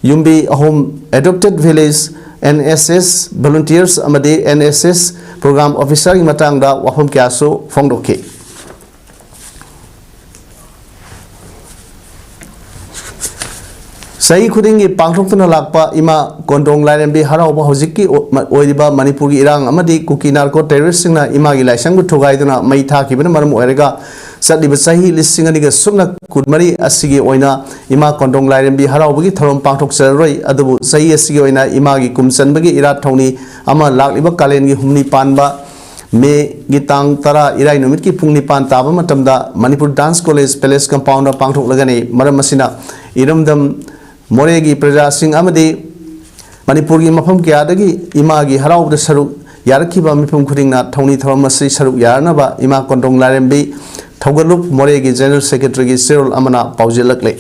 ꯌꯨꯝꯕꯤ ꯑꯍꯨꯝ, Adopted Village, N S S Volunteers ꯑꯃꯗꯤ N S S Program Officer ꯒꯤ ꯃꯇꯥꯡꯗ ꯋꯥꯐꯝ ꯀꯌꯥꯁꯨ ꯐꯣꯡꯗꯣꯛꯈꯤ꯫ ꯆꯍꯤ ꯈꯨꯗꯤꯡꯒꯤ ꯄꯥꯡꯊꯣꯛꯇꯨꯅ ꯂꯥꯛꯄ ꯏꯃꯥ ꯀꯣꯟꯗꯣꯡ ꯂꯥꯏꯔꯦꯝꯕꯤ ꯍꯔꯥꯎꯕ ꯍꯧꯖꯤꯛꯀꯤ ꯑꯣ-, ꯃ-, ꯑꯣꯏꯔꯤꯕ ꯃꯅꯤꯄꯨꯔꯒꯤ ꯏꯔꯥꯡ ꯑꯃꯗꯤ ꯀꯨꯀꯤ narco terrorist ꯁꯤꯡꯅ ꯏꯃꯥꯒꯤ ꯂꯥꯏꯁꯪꯕꯨ ꯊꯨꯒꯥꯏꯗꯨꯅ ꯃꯩ ꯊꯥꯈꯤꯕꯅ ꯃꯔꯝ ꯑꯣꯏꯔꯒ ꯆꯠꯂꯤꯕ ꯆꯍꯤ ꯂꯤꯁꯤꯡ ꯑꯅꯤꯒ ꯁꯨꯞꯅ ꯀꯨꯟꯃꯔꯤ ꯑꯁꯤꯒꯤ ꯑꯣꯏꯅ ꯏꯃꯥ ꯀꯣꯟꯗꯣꯡ ꯂꯥꯏꯔꯦꯝꯕꯤ ꯍꯔꯥꯎꯕꯒꯤ ꯊꯧꯔꯝ ꯄꯥꯡꯊꯣꯛꯆꯔꯔꯣꯏ꯫ ꯑꯗꯨꯕꯨ ꯆꯍꯤ ꯑꯁꯤꯒꯤ ꯑꯣꯏꯅ ꯏꯃꯥꯒꯤ ꯀꯨꯝ ꯆꯟꯕꯒꯤ ꯏꯔꯥꯠ ꯊꯧꯅꯤ ꯑꯃ ꯂꯥꯛꯂꯤꯕ ꯀꯥꯂꯦꯟꯒꯤ ꯍꯨꯝꯅꯤ ꯄꯥꯟꯕ ꯃꯦꯒꯤ ꯇꯥꯡ ꯇꯔꯥ ꯏꯔꯥꯏ ꯅꯨꯃꯤꯠꯀꯤ ꯄꯨꯡ ꯅꯤꯄꯥꯟ ꯇꯥꯕ ꯃꯇꯝꯗ Manipur Dance College Palace Compound ꯗ ꯄꯥꯡꯊꯣꯛꯂꯒꯅꯤ꯫ ꯃꯔꯝ ꯑꯁꯤꯅ ꯏꯔꯝꯗꯝ ꯃꯣꯔꯦꯒꯤ ꯄ꯭ꯔꯖꯥꯁꯤꯡ ꯑꯃꯗꯤ ꯃꯅꯤꯄꯨꯔꯒꯤ ꯃꯐꯝ ꯀꯌꯥꯗꯒꯤ ꯏꯃꯥꯒꯤ ꯍꯔꯥꯎꯕꯗ ꯁꯔꯨꯛ ꯌꯥꯔꯛꯈꯤꯕ ꯃꯤꯄꯨꯝ ꯈꯨꯗꯤꯡꯅ ꯊꯧꯅꯤ ꯊꯧꯔꯝ ꯑꯁꯤ ꯁꯔꯨꯛ ꯌꯥꯅꯅꯕ ꯏꯃꯥ ꯀꯣꯟꯗꯣꯡ ꯂꯥꯏꯔꯦꯝꯕꯤ ꯊꯧꯒꯠꯂꯨꯞ ꯃꯣꯔꯦꯒꯤ General Secretary ꯒꯤ ꯆꯦꯔꯣꯜ ꯑꯃꯅ ꯄꯥꯎꯖꯦꯜꯂꯛꯂꯦ꯫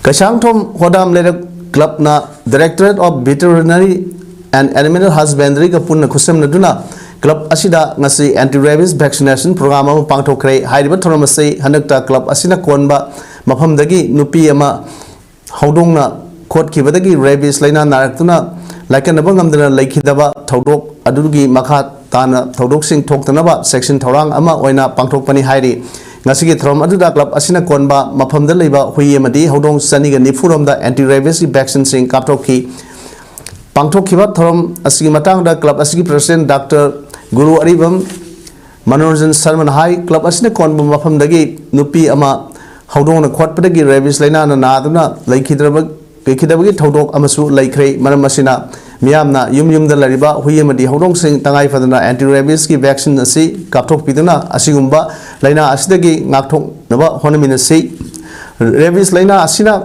ꯀꯩꯁꯥꯡꯊꯣꯡ ꯍꯣꯗꯥꯝ ꯂꯩꯔꯛ club ꯅ Directorate of Veterinary and Animal Husbandry ꯒ ꯄꯨꯟꯅ ꯈꯨꯠꯁꯝꯅꯗꯨꯅ club ꯑꯁꯤꯗ ꯉꯁꯤ anti rabies vaccination program ꯑꯃ ꯄꯥꯡꯊꯣꯛꯈ꯭ꯔꯦ꯫ ꯍꯥꯏꯔꯤꯕ ꯊꯧꯔꯝ ꯑꯁꯤ ꯍꯟꯗꯛꯇ club ꯑꯁꯤꯅ ꯀꯣꯟꯕ ꯃꯐꯝꯗꯒꯤ ꯅꯨꯄꯤ ꯑꯃ ꯍꯧꯗꯣꯡꯅ ꯈꯣꯠꯈꯤꯕꯗꯒꯤ rabies ꯂꯥꯏꯅꯥ ꯅꯥꯔꯛꯇꯨꯅ ꯂꯥꯏꯀꯠꯅꯕ ꯉꯝꯗꯅ ꯂꯩꯈꯤꯗꯕ ꯊꯧꯗꯣꯛ ꯑꯗꯨꯒꯤ ꯃꯈꯥ ꯇꯥꯅ ꯊꯧꯗꯣꯛꯁꯤꯡ ꯊꯣꯛꯇꯅꯕ ꯆꯦꯛꯁꯤꯟ ꯊꯧꯔꯥꯡ ꯑꯃ ꯑꯣꯏꯅ ꯄꯥꯡꯊꯣꯛꯄꯅꯤ ꯍꯥꯏꯔꯤ꯫ ꯉꯁꯤꯒꯤ ꯊꯧꯔꯝ ꯑꯗꯨꯗ ꯀ꯭ꯂꯕ ꯑꯁꯤꯅ ꯀꯣꯟꯕ ꯃꯐꯝꯗ ꯂꯩꯕ ꯍꯨꯏ ꯑꯃꯗꯤ ꯍꯧꯗꯣꯡ ꯆꯅꯤꯒ ꯅꯤꯐꯨ ꯔꯣꯝꯗ anti rabiesꯀꯤ vaccineꯁꯤꯡ ꯀꯥꯞꯊꯣꯛꯈꯤ꯫ ꯄꯥꯡꯊꯣꯛꯈꯤꯕ ꯊꯧꯔꯝ ꯑꯁꯤꯒꯤ ꯃꯇꯥꯡꯗ ꯀ꯭ꯂꯕ ꯑꯁꯤꯒꯤ president Doctor ꯒꯨꯔꯨ ꯑꯔꯤꯕꯝ ꯃꯅꯣꯔꯟꯖꯟ ꯁꯔꯃꯅ ꯍꯥꯏ, ꯀ꯭ꯂꯕ ꯑꯁꯤꯅ ꯀꯣꯟꯕ ꯃꯐꯝꯗꯒꯤ ꯅꯨꯄꯤ ꯑꯃ ꯍꯧꯗꯣꯡꯅ ꯈꯣꯠꯄꯗꯒꯤ rabies ꯂꯥꯏꯅꯥꯅ ꯅꯥꯗꯨꯅ ꯂꯩꯈꯤꯗ꯭ꯔꯕ ꯂꯩꯈꯤꯗꯕꯒꯤ ꯊꯧꯗꯣꯛ ꯑꯃꯁꯨ ꯂꯩꯈ꯭ꯔꯦ꯫ ꯃꯔꯝ ꯑꯁꯤꯅ ꯃꯤꯌꯥꯝꯅ ꯌꯨꯝ ꯌꯨꯝꯗ ꯂꯩꯔꯤꯕ ꯍꯨꯏ ꯑꯃꯗꯤ ꯍꯧꯗꯣꯡꯁꯤꯡ ꯇꯉꯥꯏ ꯐꯗꯅ anti rabiesꯀꯤ vaccineꯑꯁꯤ ꯀꯥꯞꯊꯣꯛꯄꯤꯗꯨꯅ ꯑꯁꯤꯒꯨꯝꯕ ꯂꯥꯏꯅꯥ ꯑꯁꯤꯗꯒꯤ ꯉꯥꯛꯊꯣꯛꯅꯕ ꯍꯣꯠꯅꯃꯤꯟꯅꯁꯤ꯫ Rabies ꯂꯥꯏꯅꯥ ꯑꯁꯤꯅ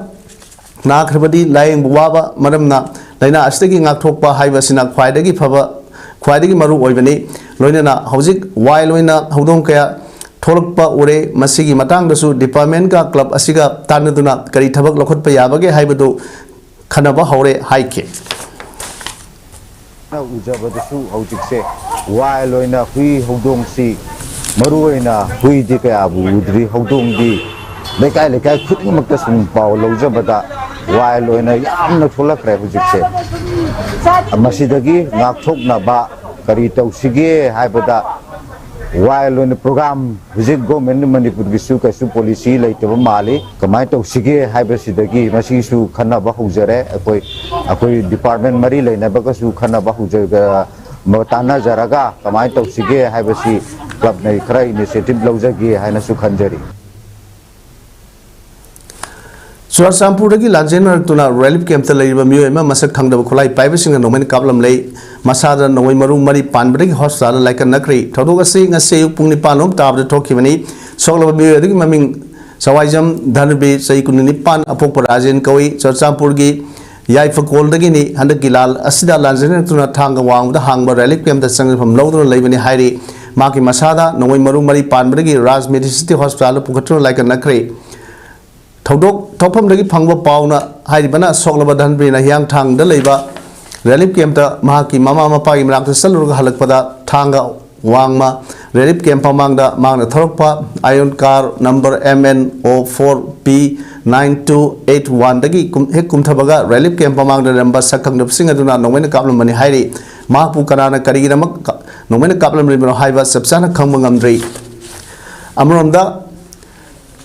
ꯅꯥꯈ꯭ꯔꯕꯗꯤ ꯂꯥꯌꯦꯡꯕ ꯋꯥꯕ ꯃꯔꯝꯅ ꯂꯥꯏꯅꯥ ꯑꯁꯤꯗꯒꯤ ꯉꯥꯛꯊꯣꯛꯄ ꯍꯥꯏꯕꯁꯤꯅ ꯈ꯭ꯋꯥꯏꯗꯒꯤ ꯐꯕ, ꯈ꯭ꯋꯥꯏꯗꯒꯤ ꯃꯔꯨ ꯑꯣꯏꯕꯅꯤ꯫ ꯂꯣꯏꯅꯅ ꯍꯧꯖꯤꯛ wild ꯑꯣꯏꯅ ꯍꯧꯗꯣꯡ ꯀꯌꯥ ꯊꯣꯛꯂꯛꯄ ꯎꯔꯦ꯫ ꯃꯁꯤꯒꯤ ꯃꯇꯥꯡꯗꯁꯨ departmentꯀ ꯀ꯭ꯂꯕ ꯑꯁꯤꯒ ꯇꯥꯟꯅꯗꯨꯅ ꯀꯔꯤ ꯊꯕꯛ ꯂꯧꯈꯠꯄ ꯌꯥꯕꯒꯦ ꯍꯥꯏꯕꯗꯨ ꯈꯟꯅꯕ ꯍꯧꯔꯦ ꯍꯥꯏꯈꯤ꯫ ꯎꯖꯕꯗꯁꯨ ꯍꯧꯖꯤꯛꯁꯦ wild ꯑꯣꯏꯅ ꯍꯨꯏ ꯍꯧꯗꯣꯡꯁꯤ, ꯃꯔꯨꯑꯣꯏꯅ ꯍꯨꯏꯗꯤ ꯀꯌꯥꯕꯨ ꯎꯗ꯭ꯔꯤ, ꯍꯧꯗꯣꯡꯗꯤ ꯂꯩꯀꯥꯏ ꯂꯩꯀꯥꯏ ꯈꯨꯗꯤꯡꯃꯛꯇ ꯁꯨꯝ ꯄꯥꯎ ꯂꯧꯖꯕꯗ wild ꯑꯣꯏꯅ ꯌꯥꯝꯅ ꯊꯣꯛꯂꯛꯈ꯭ꯔꯦ ꯍꯧꯖꯤꯛꯁꯦ꯫ ꯃꯁꯤꯗꯒꯤ ꯉꯥꯛꯊꯣꯛꯅꯕ ꯀꯔꯤ ꯇꯧꯁꯤꯒꯦ ꯍꯥꯏꯕꯗ, wild ꯑꯣꯏꯅ program ꯍꯧꯖꯤꯛ government ꯃꯅꯤꯄꯨꯔꯒꯤꯁꯨ ꯀꯩꯁꯨ policy ꯂꯩꯇꯕ ꯃꯥꯜꯂꯤ꯫ ꯀꯃꯥꯏꯅ ꯇꯧꯁꯤꯒꯦ ꯍꯥꯏꯕꯁꯤꯗꯒꯤ ꯃꯁꯤꯒꯤꯁꯨ ꯈꯟꯅꯕ ꯍꯧꯖꯔꯦ꯫ ꯑꯩꯈꯣꯏ, ꯑꯩꯈꯣꯏ department ꯃꯔꯤ ꯂꯩꯅꯕꯒꯁꯨ ꯈꯟꯅꯕ ꯍꯧꯖ-, ꯇꯥꯟꯅꯖꯔꯒ ꯀꯃꯥꯏꯅ ꯇꯧꯁꯤꯒꯦ ꯍꯥꯏꯕꯁꯤ ꯀ꯭ꯂꯕꯅ ꯈꯔ initiative ꯂꯧꯖꯒꯦ ꯍꯥꯏꯅꯁꯨ ꯈꯟꯖꯔꯤ꯫ ꯆꯨꯔꯆꯥꯟꯄꯨꯔꯗꯒꯤ ꯂꯥꯟꯖꯦꯟꯅꯔꯛꯇꯨꯅ relief campꯇ ꯂꯩꯔꯤꯕ ꯃꯤꯑꯣꯏ ꯑꯃ ꯃꯁꯛ ꯈꯪꯗꯕ ꯈꯨꯠꯂꯥꯏ ꯄꯥꯏꯕꯁꯤꯡꯅ ꯅꯣꯡꯃꯩꯅ ꯀꯥꯞꯂꯝꯂꯦ꯫ ꯃꯁꯥꯗ ꯅꯣꯡꯃꯩ ꯃꯔꯨ ꯃꯔꯤ ꯄꯥꯟꯕꯗꯒꯤ hospitalꯗ ꯂꯥꯏꯀꯠꯅꯈ꯭ꯔꯦ꯫ ꯊꯧꯗꯣꯛ ꯑꯁꯤ ꯉꯁꯤ ꯑꯌꯨꯛ ꯄꯨꯡ ꯅꯤꯄꯥꯟ ꯂꯣꯝ ꯇꯥꯕꯗ ꯊꯣꯛꯈꯤꯕꯅꯤ꯫ ꯁꯣꯛꯂꯕ ꯃꯤꯑꯣꯏ ꯑꯗꯨꯒꯤ ꯃꯃꯤꯡ ꯁꯋꯥꯏꯖꯝ ꯙꯅꯕꯤꯔ, ꯆꯍꯤ ꯀꯨꯟꯅꯤꯄꯥꯟ, ꯑꯄꯣꯛꯄ ꯔꯥꯖꯦꯟ ꯀꯧꯏ꯫ ꯆꯨꯔꯆꯥꯟꯄꯨꯔꯒꯤ ꯌꯥꯏꯐꯀꯣꯜꯗꯒꯤꯅꯤ꯫ ꯍꯟꯗꯛꯀꯤ ꯂꯥꯜ ꯑꯁꯤꯗ ꯂꯥꯟꯖꯦꯟꯅꯔꯛꯇꯨꯅ ꯊꯥꯡꯒ ꯋꯥꯡꯃꯗ ꯍꯥꯡꯕ relief campꯇ ꯆꯪꯖꯐꯝ ꯂꯧꯗꯨꯅ ꯂꯩꯕꯅꯤ ꯍꯥꯏꯔꯤ꯫ ꯃꯍꯥꯛꯀꯤ ꯃꯁꯥꯗ ꯅꯣꯡꯃꯩ ꯃꯔꯨ ꯃꯔꯤ ꯄꯥꯟꯕꯗꯒꯤ ꯔꯥꯖ medicity hospitalꯗ ꯄꯨꯈꯠꯇꯨꯅ ꯂꯥꯏꯀꯠꯅꯈ꯭ꯔꯦ꯫ ꯊꯧꯗꯣꯛ ꯊꯣꯛꯐꯝꯗꯒꯤ ꯐꯪꯕ ꯄꯥꯎꯅ ꯍꯥꯏꯔꯤꯕꯅ ꯁꯣꯛꯂꯕ ꯙꯟꯕꯤꯔꯅ ꯍꯤꯌꯥꯡꯊꯥꯡꯗ ꯂꯩꯕ relief campꯇ ꯃꯍꯥꯛꯀꯤ ꯃꯃꯥ ꯃꯄꯥꯒꯤ ꯃꯅꯥꯛꯇ ꯆꯠꯂꯨꯔꯒ ꯍꯜꯂꯛꯄꯗ ꯊꯥꯡꯒ ꯋꯥꯡꯃ relief camp ꯃꯃꯥꯡꯗ ꯃꯍꯥꯛꯅ ꯊꯧꯔꯛꯄ ion car number M N O four P nine two eight ꯋꯥꯟꯗꯒꯤ ꯀꯨꯝ-, ꯍꯦꯛ ꯀꯨꯝꯊꯕꯒ ꯔꯤꯂꯤꯐ ꯀꯦꯝꯞ ꯃꯃꯥꯡꯗ ꯂꯩꯔꯝꯕ ꯁꯛꯈꯪꯗꯕꯁꯤꯡ ꯑꯗꯨꯅ ꯅꯣꯡꯃꯩꯅ ꯀꯥꯞꯂꯝꯕꯅꯤ ꯍꯥꯏꯔꯤ꯫ ꯃꯍꯥꯛꯄꯨ ꯀꯅꯥꯅ ꯀꯔꯤꯒꯤꯗꯃꯛ ꯀ-, ꯅꯣꯡꯃꯩꯅ ꯀꯥꯞꯂꯝꯂꯤꯕꯅꯣ ꯍꯥꯏꯕ ꯆꯞ ꯆꯥꯅ ꯈꯪꯕ ꯉꯝꯗ꯭ꯔꯤ꯫ ꯑꯃꯔꯣꯝꯗ,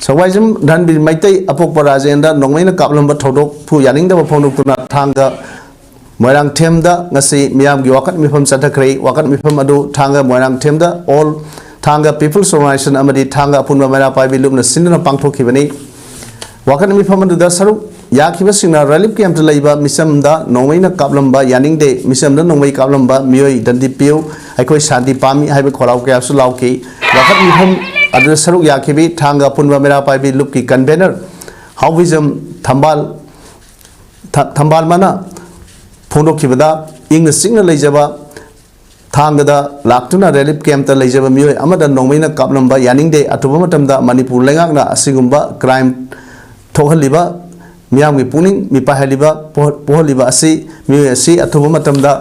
ꯁꯋꯥꯏꯖꯝ ꯔꯟꯕꯤꯔ ꯃꯩꯇꯩ ꯑꯄꯣꯛꯄ ꯔꯥꯖꯦꯟꯗ ꯅꯣꯡꯃꯩꯅ ꯀꯥꯞꯂꯝꯕ ꯊꯧꯗꯣꯛꯄꯨ ꯌꯥꯅꯤꯡꯗꯕ ꯐꯣꯡꯗꯣꯛꯇꯨꯅ ꯊꯥꯡꯒ ꯃꯣꯏꯔꯥꯡꯊꯦꯝꯗ ꯉꯁꯤ ꯃꯤꯌꯥꯝꯒꯤ ꯋꯥꯀꯠ ꯃꯤꯐꯝ ꯆꯠꯊꯈ꯭ꯔꯦ꯫ ꯋꯥꯀꯠ ꯃꯤꯐꯝ ꯑꯗꯨ ꯊꯥꯡꯒ ꯃꯣꯏꯔꯥꯡꯊꯦꯝꯗ All Thanga People's Organisation ꯑꯃꯗꯤ ꯊꯥꯡꯒ ꯑꯄꯨꯟꯕ ꯃꯩꯔꯥ ꯄꯥꯏꯕꯤ ꯂꯨꯞꯅ ꯁꯤꯟꯗꯨꯅ ꯄꯥꯡꯊꯣꯛꯈꯤꯕꯅꯤ꯫ ꯋꯥꯀꯠ ꯃꯤꯐꯝ ꯑꯗꯨꯗ ꯁꯔꯨꯛ ꯌꯥꯈꯤꯕꯁꯤꯡꯅ ꯔꯤꯂꯤꯐ ꯀꯦꯝꯞꯇ ꯂꯩꯕ ꯃꯤꯆꯝꯗ ꯅꯣꯡꯃꯩꯅ ꯀꯥꯞꯂꯝꯕ ꯌꯥꯅꯤꯡꯗꯦ, ꯃꯤꯆꯝꯗ ꯅꯣꯡꯃꯩ ꯀꯥꯞꯂꯝꯕ ꯃꯤꯑꯣꯏ ꯗꯟꯗꯤ ꯄꯤꯌꯨ, ꯑꯩꯈꯣꯏ ꯁꯥꯟꯇꯤ ꯄꯥꯝꯃꯤ ꯍꯥꯏꯕ ꯈꯣꯜꯂꯥꯎ ꯀꯌꯥꯁꯨ ꯂꯥꯎꯈꯤ꯫ ꯋꯥꯀꯠ ꯃꯤꯐꯝ ꯑꯗꯨꯗ ꯁꯔꯨꯛ ꯌꯥꯈꯤꯕꯤ ꯊꯥꯡꯒ ꯑꯄꯨꯟꯕ ꯃꯩꯔꯥ ꯄꯥꯏꯕꯤ ꯂꯨꯞꯀꯤ ꯀꯟꯚꯦꯅꯔ ꯍꯥꯎꯕꯤꯖꯝ ꯊꯝꯕꯥꯜ ꯊ-, ꯊꯝꯕꯥꯜꯃꯅ ꯐꯣꯡꯗꯣꯛꯈꯤꯕꯗ, ꯏꯪꯅ ꯆꯤꯛꯅ ꯂꯩꯖꯕ ꯊꯥꯡꯒꯗ ꯂꯥꯛꯇꯨꯅ ꯔꯤꯂꯤꯐ ꯀꯦꯝꯞꯇ ꯂꯩꯖꯕ ꯃꯤꯑꯣꯏ ꯑꯃꯗ ꯅꯣꯡꯃꯩꯅ ꯀꯥꯞꯂꯝꯕ ꯌꯥꯅꯤꯡꯗꯦ꯫ ꯑꯊꯨꯕ ꯃꯇꯝꯗ ꯃꯅꯤꯄꯨꯔ ꯂꯩꯉꯥꯛꯅ ꯑꯁꯤꯒꯨꯝꯕ ꯀ꯭ꯔꯥꯏꯝ ꯊꯣꯛꯍꯜꯂꯤꯕ, ꯃꯤꯌꯥꯝꯒꯤ ꯄꯨꯛꯅꯤꯡ ꯃꯤꯄꯥꯏꯍꯜꯂꯤꯕ, ꯄꯣ-, ꯄꯣꯛꯍꯜꯂꯤꯕ ꯑꯁꯤ, ꯃꯤꯑꯣꯏ ꯑꯁꯤ ꯑꯊꯨꯕ ꯃꯇꯝꯗ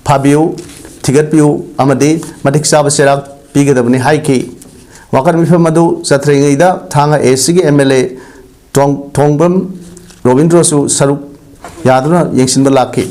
ꯐꯥꯕꯤꯌꯨ, ꯊꯤꯒꯠꯄꯤꯌꯨ ꯑꯃꯗꯤ ꯃꯇꯤꯛ ꯆꯥꯕ ꯆꯩꯔꯥꯛ ꯄꯤꯒꯗꯕꯅꯤ ꯍꯥꯏꯈꯤ꯫ ꯋꯥꯀꯠ ꯃꯤꯐꯝ ꯑꯗꯨ ꯆꯠꯊꯔꯤꯉꯩꯗ ꯊꯥꯡꯒ ꯑꯦ ꯁꯤꯒꯤ ꯑꯦꯝ ꯑꯦꯜ ꯑꯦ ꯊꯣꯡ-, ꯊꯣꯡꯕ꯭ꯔꯝ ꯔꯣꯕꯤꯟꯗ꯭ꯔꯣꯁꯨ ꯁꯔꯨꯛ ꯌꯥꯗꯨꯅ ꯌꯦꯡꯁꯤꯟꯕ ꯂꯥꯛꯈꯤ꯫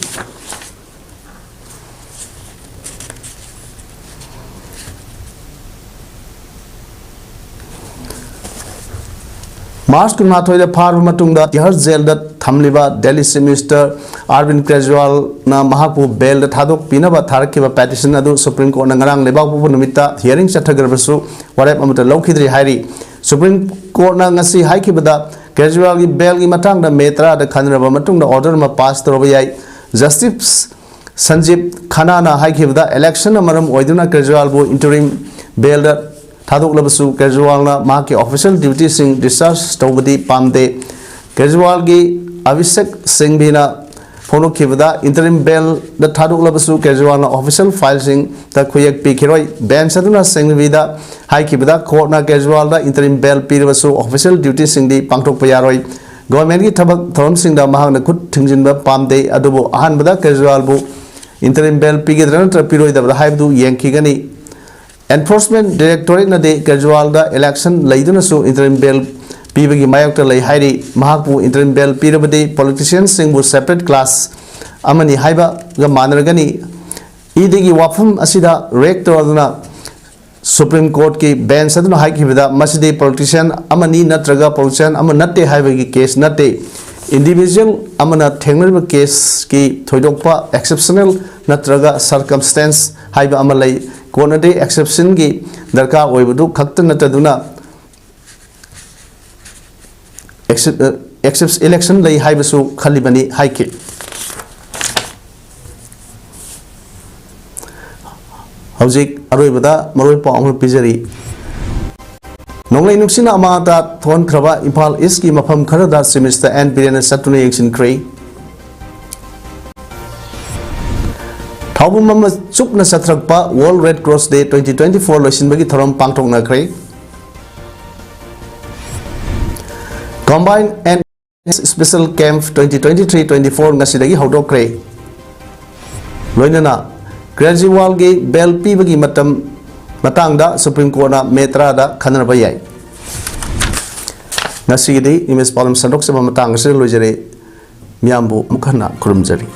ꯃꯥꯔꯆ ꯀꯨꯟꯃꯥꯊꯣꯏꯗ ꯐꯥꯔꯕ ꯃꯇꯨꯡꯗ ꯇꯤꯍꯥꯔ ꯖꯦꯜꯗ ꯊꯝꯂꯤꯕ ꯗꯦꯜꯂꯤ ꯆꯤꯐ ꯃꯤꯅꯤꯁꯇꯔ ꯑꯔꯕꯤꯟ ꯀꯦꯖ꯭ꯔꯤꯋꯥꯜꯅ ꯃꯍꯥꯛꯄꯨ ꯕꯦꯜꯗ ꯊꯥꯗꯣꯛꯄꯤꯅꯕ ꯊꯥꯔꯛꯈꯤꯕ ꯄꯦꯇꯤꯁꯟ ꯑꯗꯨ ꯁꯨꯄ꯭ꯔꯤꯝ ꯀꯣꯔꯠꯅ ꯉꯔꯥꯡ ꯂꯩꯕꯥꯛꯄꯣꯛꯄ ꯅꯨꯃꯤꯠꯇ ꯍꯤꯌꯥꯔꯤꯡ ꯆꯠꯊꯈ꯭ꯔꯕꯁꯨ ꯋꯥꯔꯦꯞ ꯑꯃꯠꯇ ꯂꯧꯈꯤꯗ꯭ꯔꯤ ꯍꯥꯏꯔꯤ꯫ ꯁꯨꯄ꯭ꯔꯤꯝ ꯀꯣꯔꯠꯅ ꯉꯁꯤ ꯍꯥꯏꯈꯤꯕꯗ ꯀꯦꯖ꯭ꯔꯤꯋꯥꯜꯒꯤ ꯕꯦꯜꯒꯤ ꯃꯇꯥꯡꯗ ꯃꯦ ꯇꯔꯥꯗ ꯈꯟꯅꯔꯕ ꯃꯇꯨꯡꯗ ꯑꯣꯔꯗꯔ ꯑꯃ ꯄꯥꯁ ꯇꯧꯔꯕ ꯌꯥꯏ꯫ ꯖꯁꯇꯤꯁ ꯁꯟꯖꯤꯕ ꯈꯟꯅꯥꯅ ꯍꯥꯏꯈꯤꯕꯗ, ꯏꯂꯦꯛꯁꯟꯅ ꯃꯔꯝ ꯑꯣꯏꯗꯨꯅ ꯀꯦꯖ꯭ꯔꯤꯋꯥꯜꯕꯨ ꯏꯟꯇꯔꯤꯝ ꯕꯦꯜꯗ ꯊꯥꯗꯣꯛꯂꯕꯁꯨ ꯀꯦꯖ꯭ꯔꯤꯋꯥꯜꯅ ꯃꯍꯥꯛꯀꯤ ꯑꯣꯐꯤꯁꯤꯌꯦꯜ ꯗ꯭ꯌꯨꯇꯤꯁꯤꯡ ꯗꯤꯁꯆꯥꯔꯖ ꯇꯧꯕꯗꯤ ꯄꯥꯝꯗꯦ꯫ ꯀꯦꯖ꯭ꯔꯤꯋꯥꯜꯒꯤ ꯑꯚꯤꯁꯦꯛ ꯁꯤꯡꯚꯤꯅ ꯐꯣꯡꯗꯣꯛꯈꯤꯕꯗ, ꯏꯟꯇꯔꯤꯝ ꯕꯦꯜꯗ ꯊꯥꯗꯣꯛꯂꯕꯁꯨ ꯀꯦꯖ꯭ꯔꯤꯋꯥꯜꯅ ꯑꯣꯐꯤꯁꯤꯌꯦꯜ ꯐꯥꯏꯜꯁꯤꯡꯗ ꯈꯨꯌꯦꯛ ꯄꯤꯈꯤꯔꯣꯏ꯫ ꯕꯦꯟꯆ ꯑꯗꯨꯅ ꯁꯤꯡꯚꯤꯗ ꯍꯥꯏꯈꯤꯕꯗ, ꯀꯣꯔꯠꯅ ꯀꯦꯖ꯭ꯔꯤꯋꯥꯜꯗ ꯏꯟꯇꯔꯤꯝ ꯕꯦꯜ ꯄꯤꯔꯕꯁꯨ ꯑꯣꯐꯤꯁꯤꯌꯦꯜ ꯗ꯭ꯌꯨꯇꯤꯁꯤꯡꯗꯤ ꯄꯥꯡꯊꯣꯛꯄ ꯌꯥꯔꯣꯏ꯫ ꯒꯣꯚꯔꯟꯃꯦꯟꯠꯀꯤ ꯊꯕꯛ ꯊꯧꯔꯝꯁꯤꯡꯗ ꯃꯍꯥꯛꯅ ꯈꯨꯠ ꯊꯤꯡꯖꯤꯟꯕ ꯄꯥꯝꯗꯦ, ꯑꯗꯨꯕꯨ ꯑꯍꯥꯟꯕꯗ ꯀꯦꯖ꯭ꯔꯤꯋꯥꯜꯕꯨ ꯏꯟꯇꯔꯤꯝ ꯕꯦꯜ ꯄꯤꯒꯗ꯭ꯔꯥ ꯅꯠꯇ꯭ꯔꯒ ꯄꯤꯔꯣꯏꯗꯕ꯭ꯔꯥ ꯍꯥꯏꯕꯗꯨ ꯌꯦꯡꯈꯤꯒꯅꯤ꯫ ꯑꯦꯟꯐꯣꯔꯁꯃꯦꯟꯠ ꯗꯥꯏꯔꯦꯛꯇꯣꯔꯦꯠꯅꯗꯤ ꯀꯦꯖ꯭ꯔꯤꯋꯥꯜꯗ ꯏꯂꯦꯛꯁꯟ ꯂꯩꯗꯨꯅꯁꯨ ꯏꯟꯇꯔꯤꯝ ꯕꯦꯜ ꯄꯤꯕꯒꯤ ꯃꯥꯌꯣꯛꯇ ꯂꯩ ꯍꯥꯏꯔꯤ꯫ ꯃꯍꯥꯛꯄꯨ interim bail ꯄꯤꯔꯕꯗꯤ politicianꯁꯤꯡꯕꯨ separate class ꯑꯃꯅꯤ ꯍꯥꯏꯕꯒ ꯃꯥꯟꯅꯔꯒꯅꯤ꯫ ꯏꯗꯤꯒꯤ ꯋꯥꯐꯝ ꯑꯁꯤꯗ react ꯇꯧꯗꯨꯅ Supreme Courtꯀꯤ bench ꯑꯗꯨꯅ ꯍꯥꯏꯈꯤꯕꯗ, ꯃꯁꯤꯗꯤ politician ꯑꯃꯅꯤ ꯅꯠꯇ꯭ꯔꯒ politician ꯑꯃ ꯅꯠꯇꯦ ꯍꯥꯏꯕꯒꯤ case ꯅꯠꯇꯦ꯫ Individual ꯑꯃꯅ ꯊꯦꯡꯅꯔꯤꯕ caseꯀꯤ ꯊꯣꯏꯗꯣꯛꯄ exceptional ꯅꯠꯇ꯭ꯔꯒ circumstance ꯍꯥꯏꯕ ꯑꯃ ꯂꯩ꯫ Courtꯅꯗꯤ exceptionꯒꯤ ꯗꯔꯀꯥꯔ ꯑꯣꯏꯕꯗꯨ ꯈꯛꯇ ꯅꯠꯇꯗꯨꯅ exception ꯂꯩ ꯍꯥꯏꯕꯁꯨ ꯈꯜꯂꯤꯕꯅꯤ ꯍꯥꯏꯈꯤ꯫ ꯍꯧꯖꯤꯛ ꯑꯔꯣꯏꯕꯗ ꯃꯔꯨꯑꯣꯏ ꯄꯥꯎ ꯑꯃ ꯄꯤꯖꯔꯤ꯫ ꯅꯣꯡꯂꯩ ꯅꯨꯡꯁꯤꯠꯅ ꯑꯃꯥꯡ ꯑꯇꯥ ꯊꯣꯛꯍꯟꯈ꯭ꯔꯕ ꯏꯝꯐꯥꯜ ꯏꯁꯀꯤ ꯃꯐꯝ ꯈꯔꯗ ꯆꯤꯐ ꯃꯤꯅꯤꯁꯇꯔ ꯑꯦꯟ ꯕꯤꯔꯦꯟꯅ ꯆꯠꯇꯨꯅ ꯌꯦꯡꯁꯤꯟꯈ꯭ꯔꯦ꯫ ꯊꯧꯕꯨꯝ ꯑꯃ ꯆꯨꯞꯅ ꯆꯠꯊꯔꯛꯄ World Red Cross Day twenty twenty four ꯂꯣꯏꯁꯤꯟꯕꯒꯤ ꯊꯧꯔꯝ ꯄꯥꯡꯊꯣꯛꯅꯈ꯭ꯔꯦ꯫ Combined and Special Camp twenty twenty three twenty four ꯉꯁꯤꯗꯒꯤ ꯍꯧꯗꯣꯛꯈ꯭ꯔꯦ꯫ ꯂꯣꯏꯅꯅ ꯀ꯭ꯔꯦꯖꯤꯋꯥꯜꯒꯤ bail ꯄꯤꯕꯒꯤ ꯃꯇꯝ ꯃꯇꯥꯡꯗ Supreme Courtꯅ ꯃꯦ ꯇꯔꯥꯗ ꯈꯟꯅꯔꯕ ꯌꯥꯏ꯫ ꯉꯁꯤꯒꯤꯗꯤ ꯏꯪꯂꯤꯁ ꯄꯥꯎꯗꯝ ꯁꯟꯗꯣꯛꯆꯕ ꯃꯇꯥꯡ ꯑꯁꯤꯗ ꯂꯣꯏꯖꯔꯦ꯫ ꯃꯤꯌꯥꯝꯕꯨ ꯑꯃꯨꯛ ꯍꯟꯅ ꯈꯨꯔꯨꯝꯖꯔꯤ꯫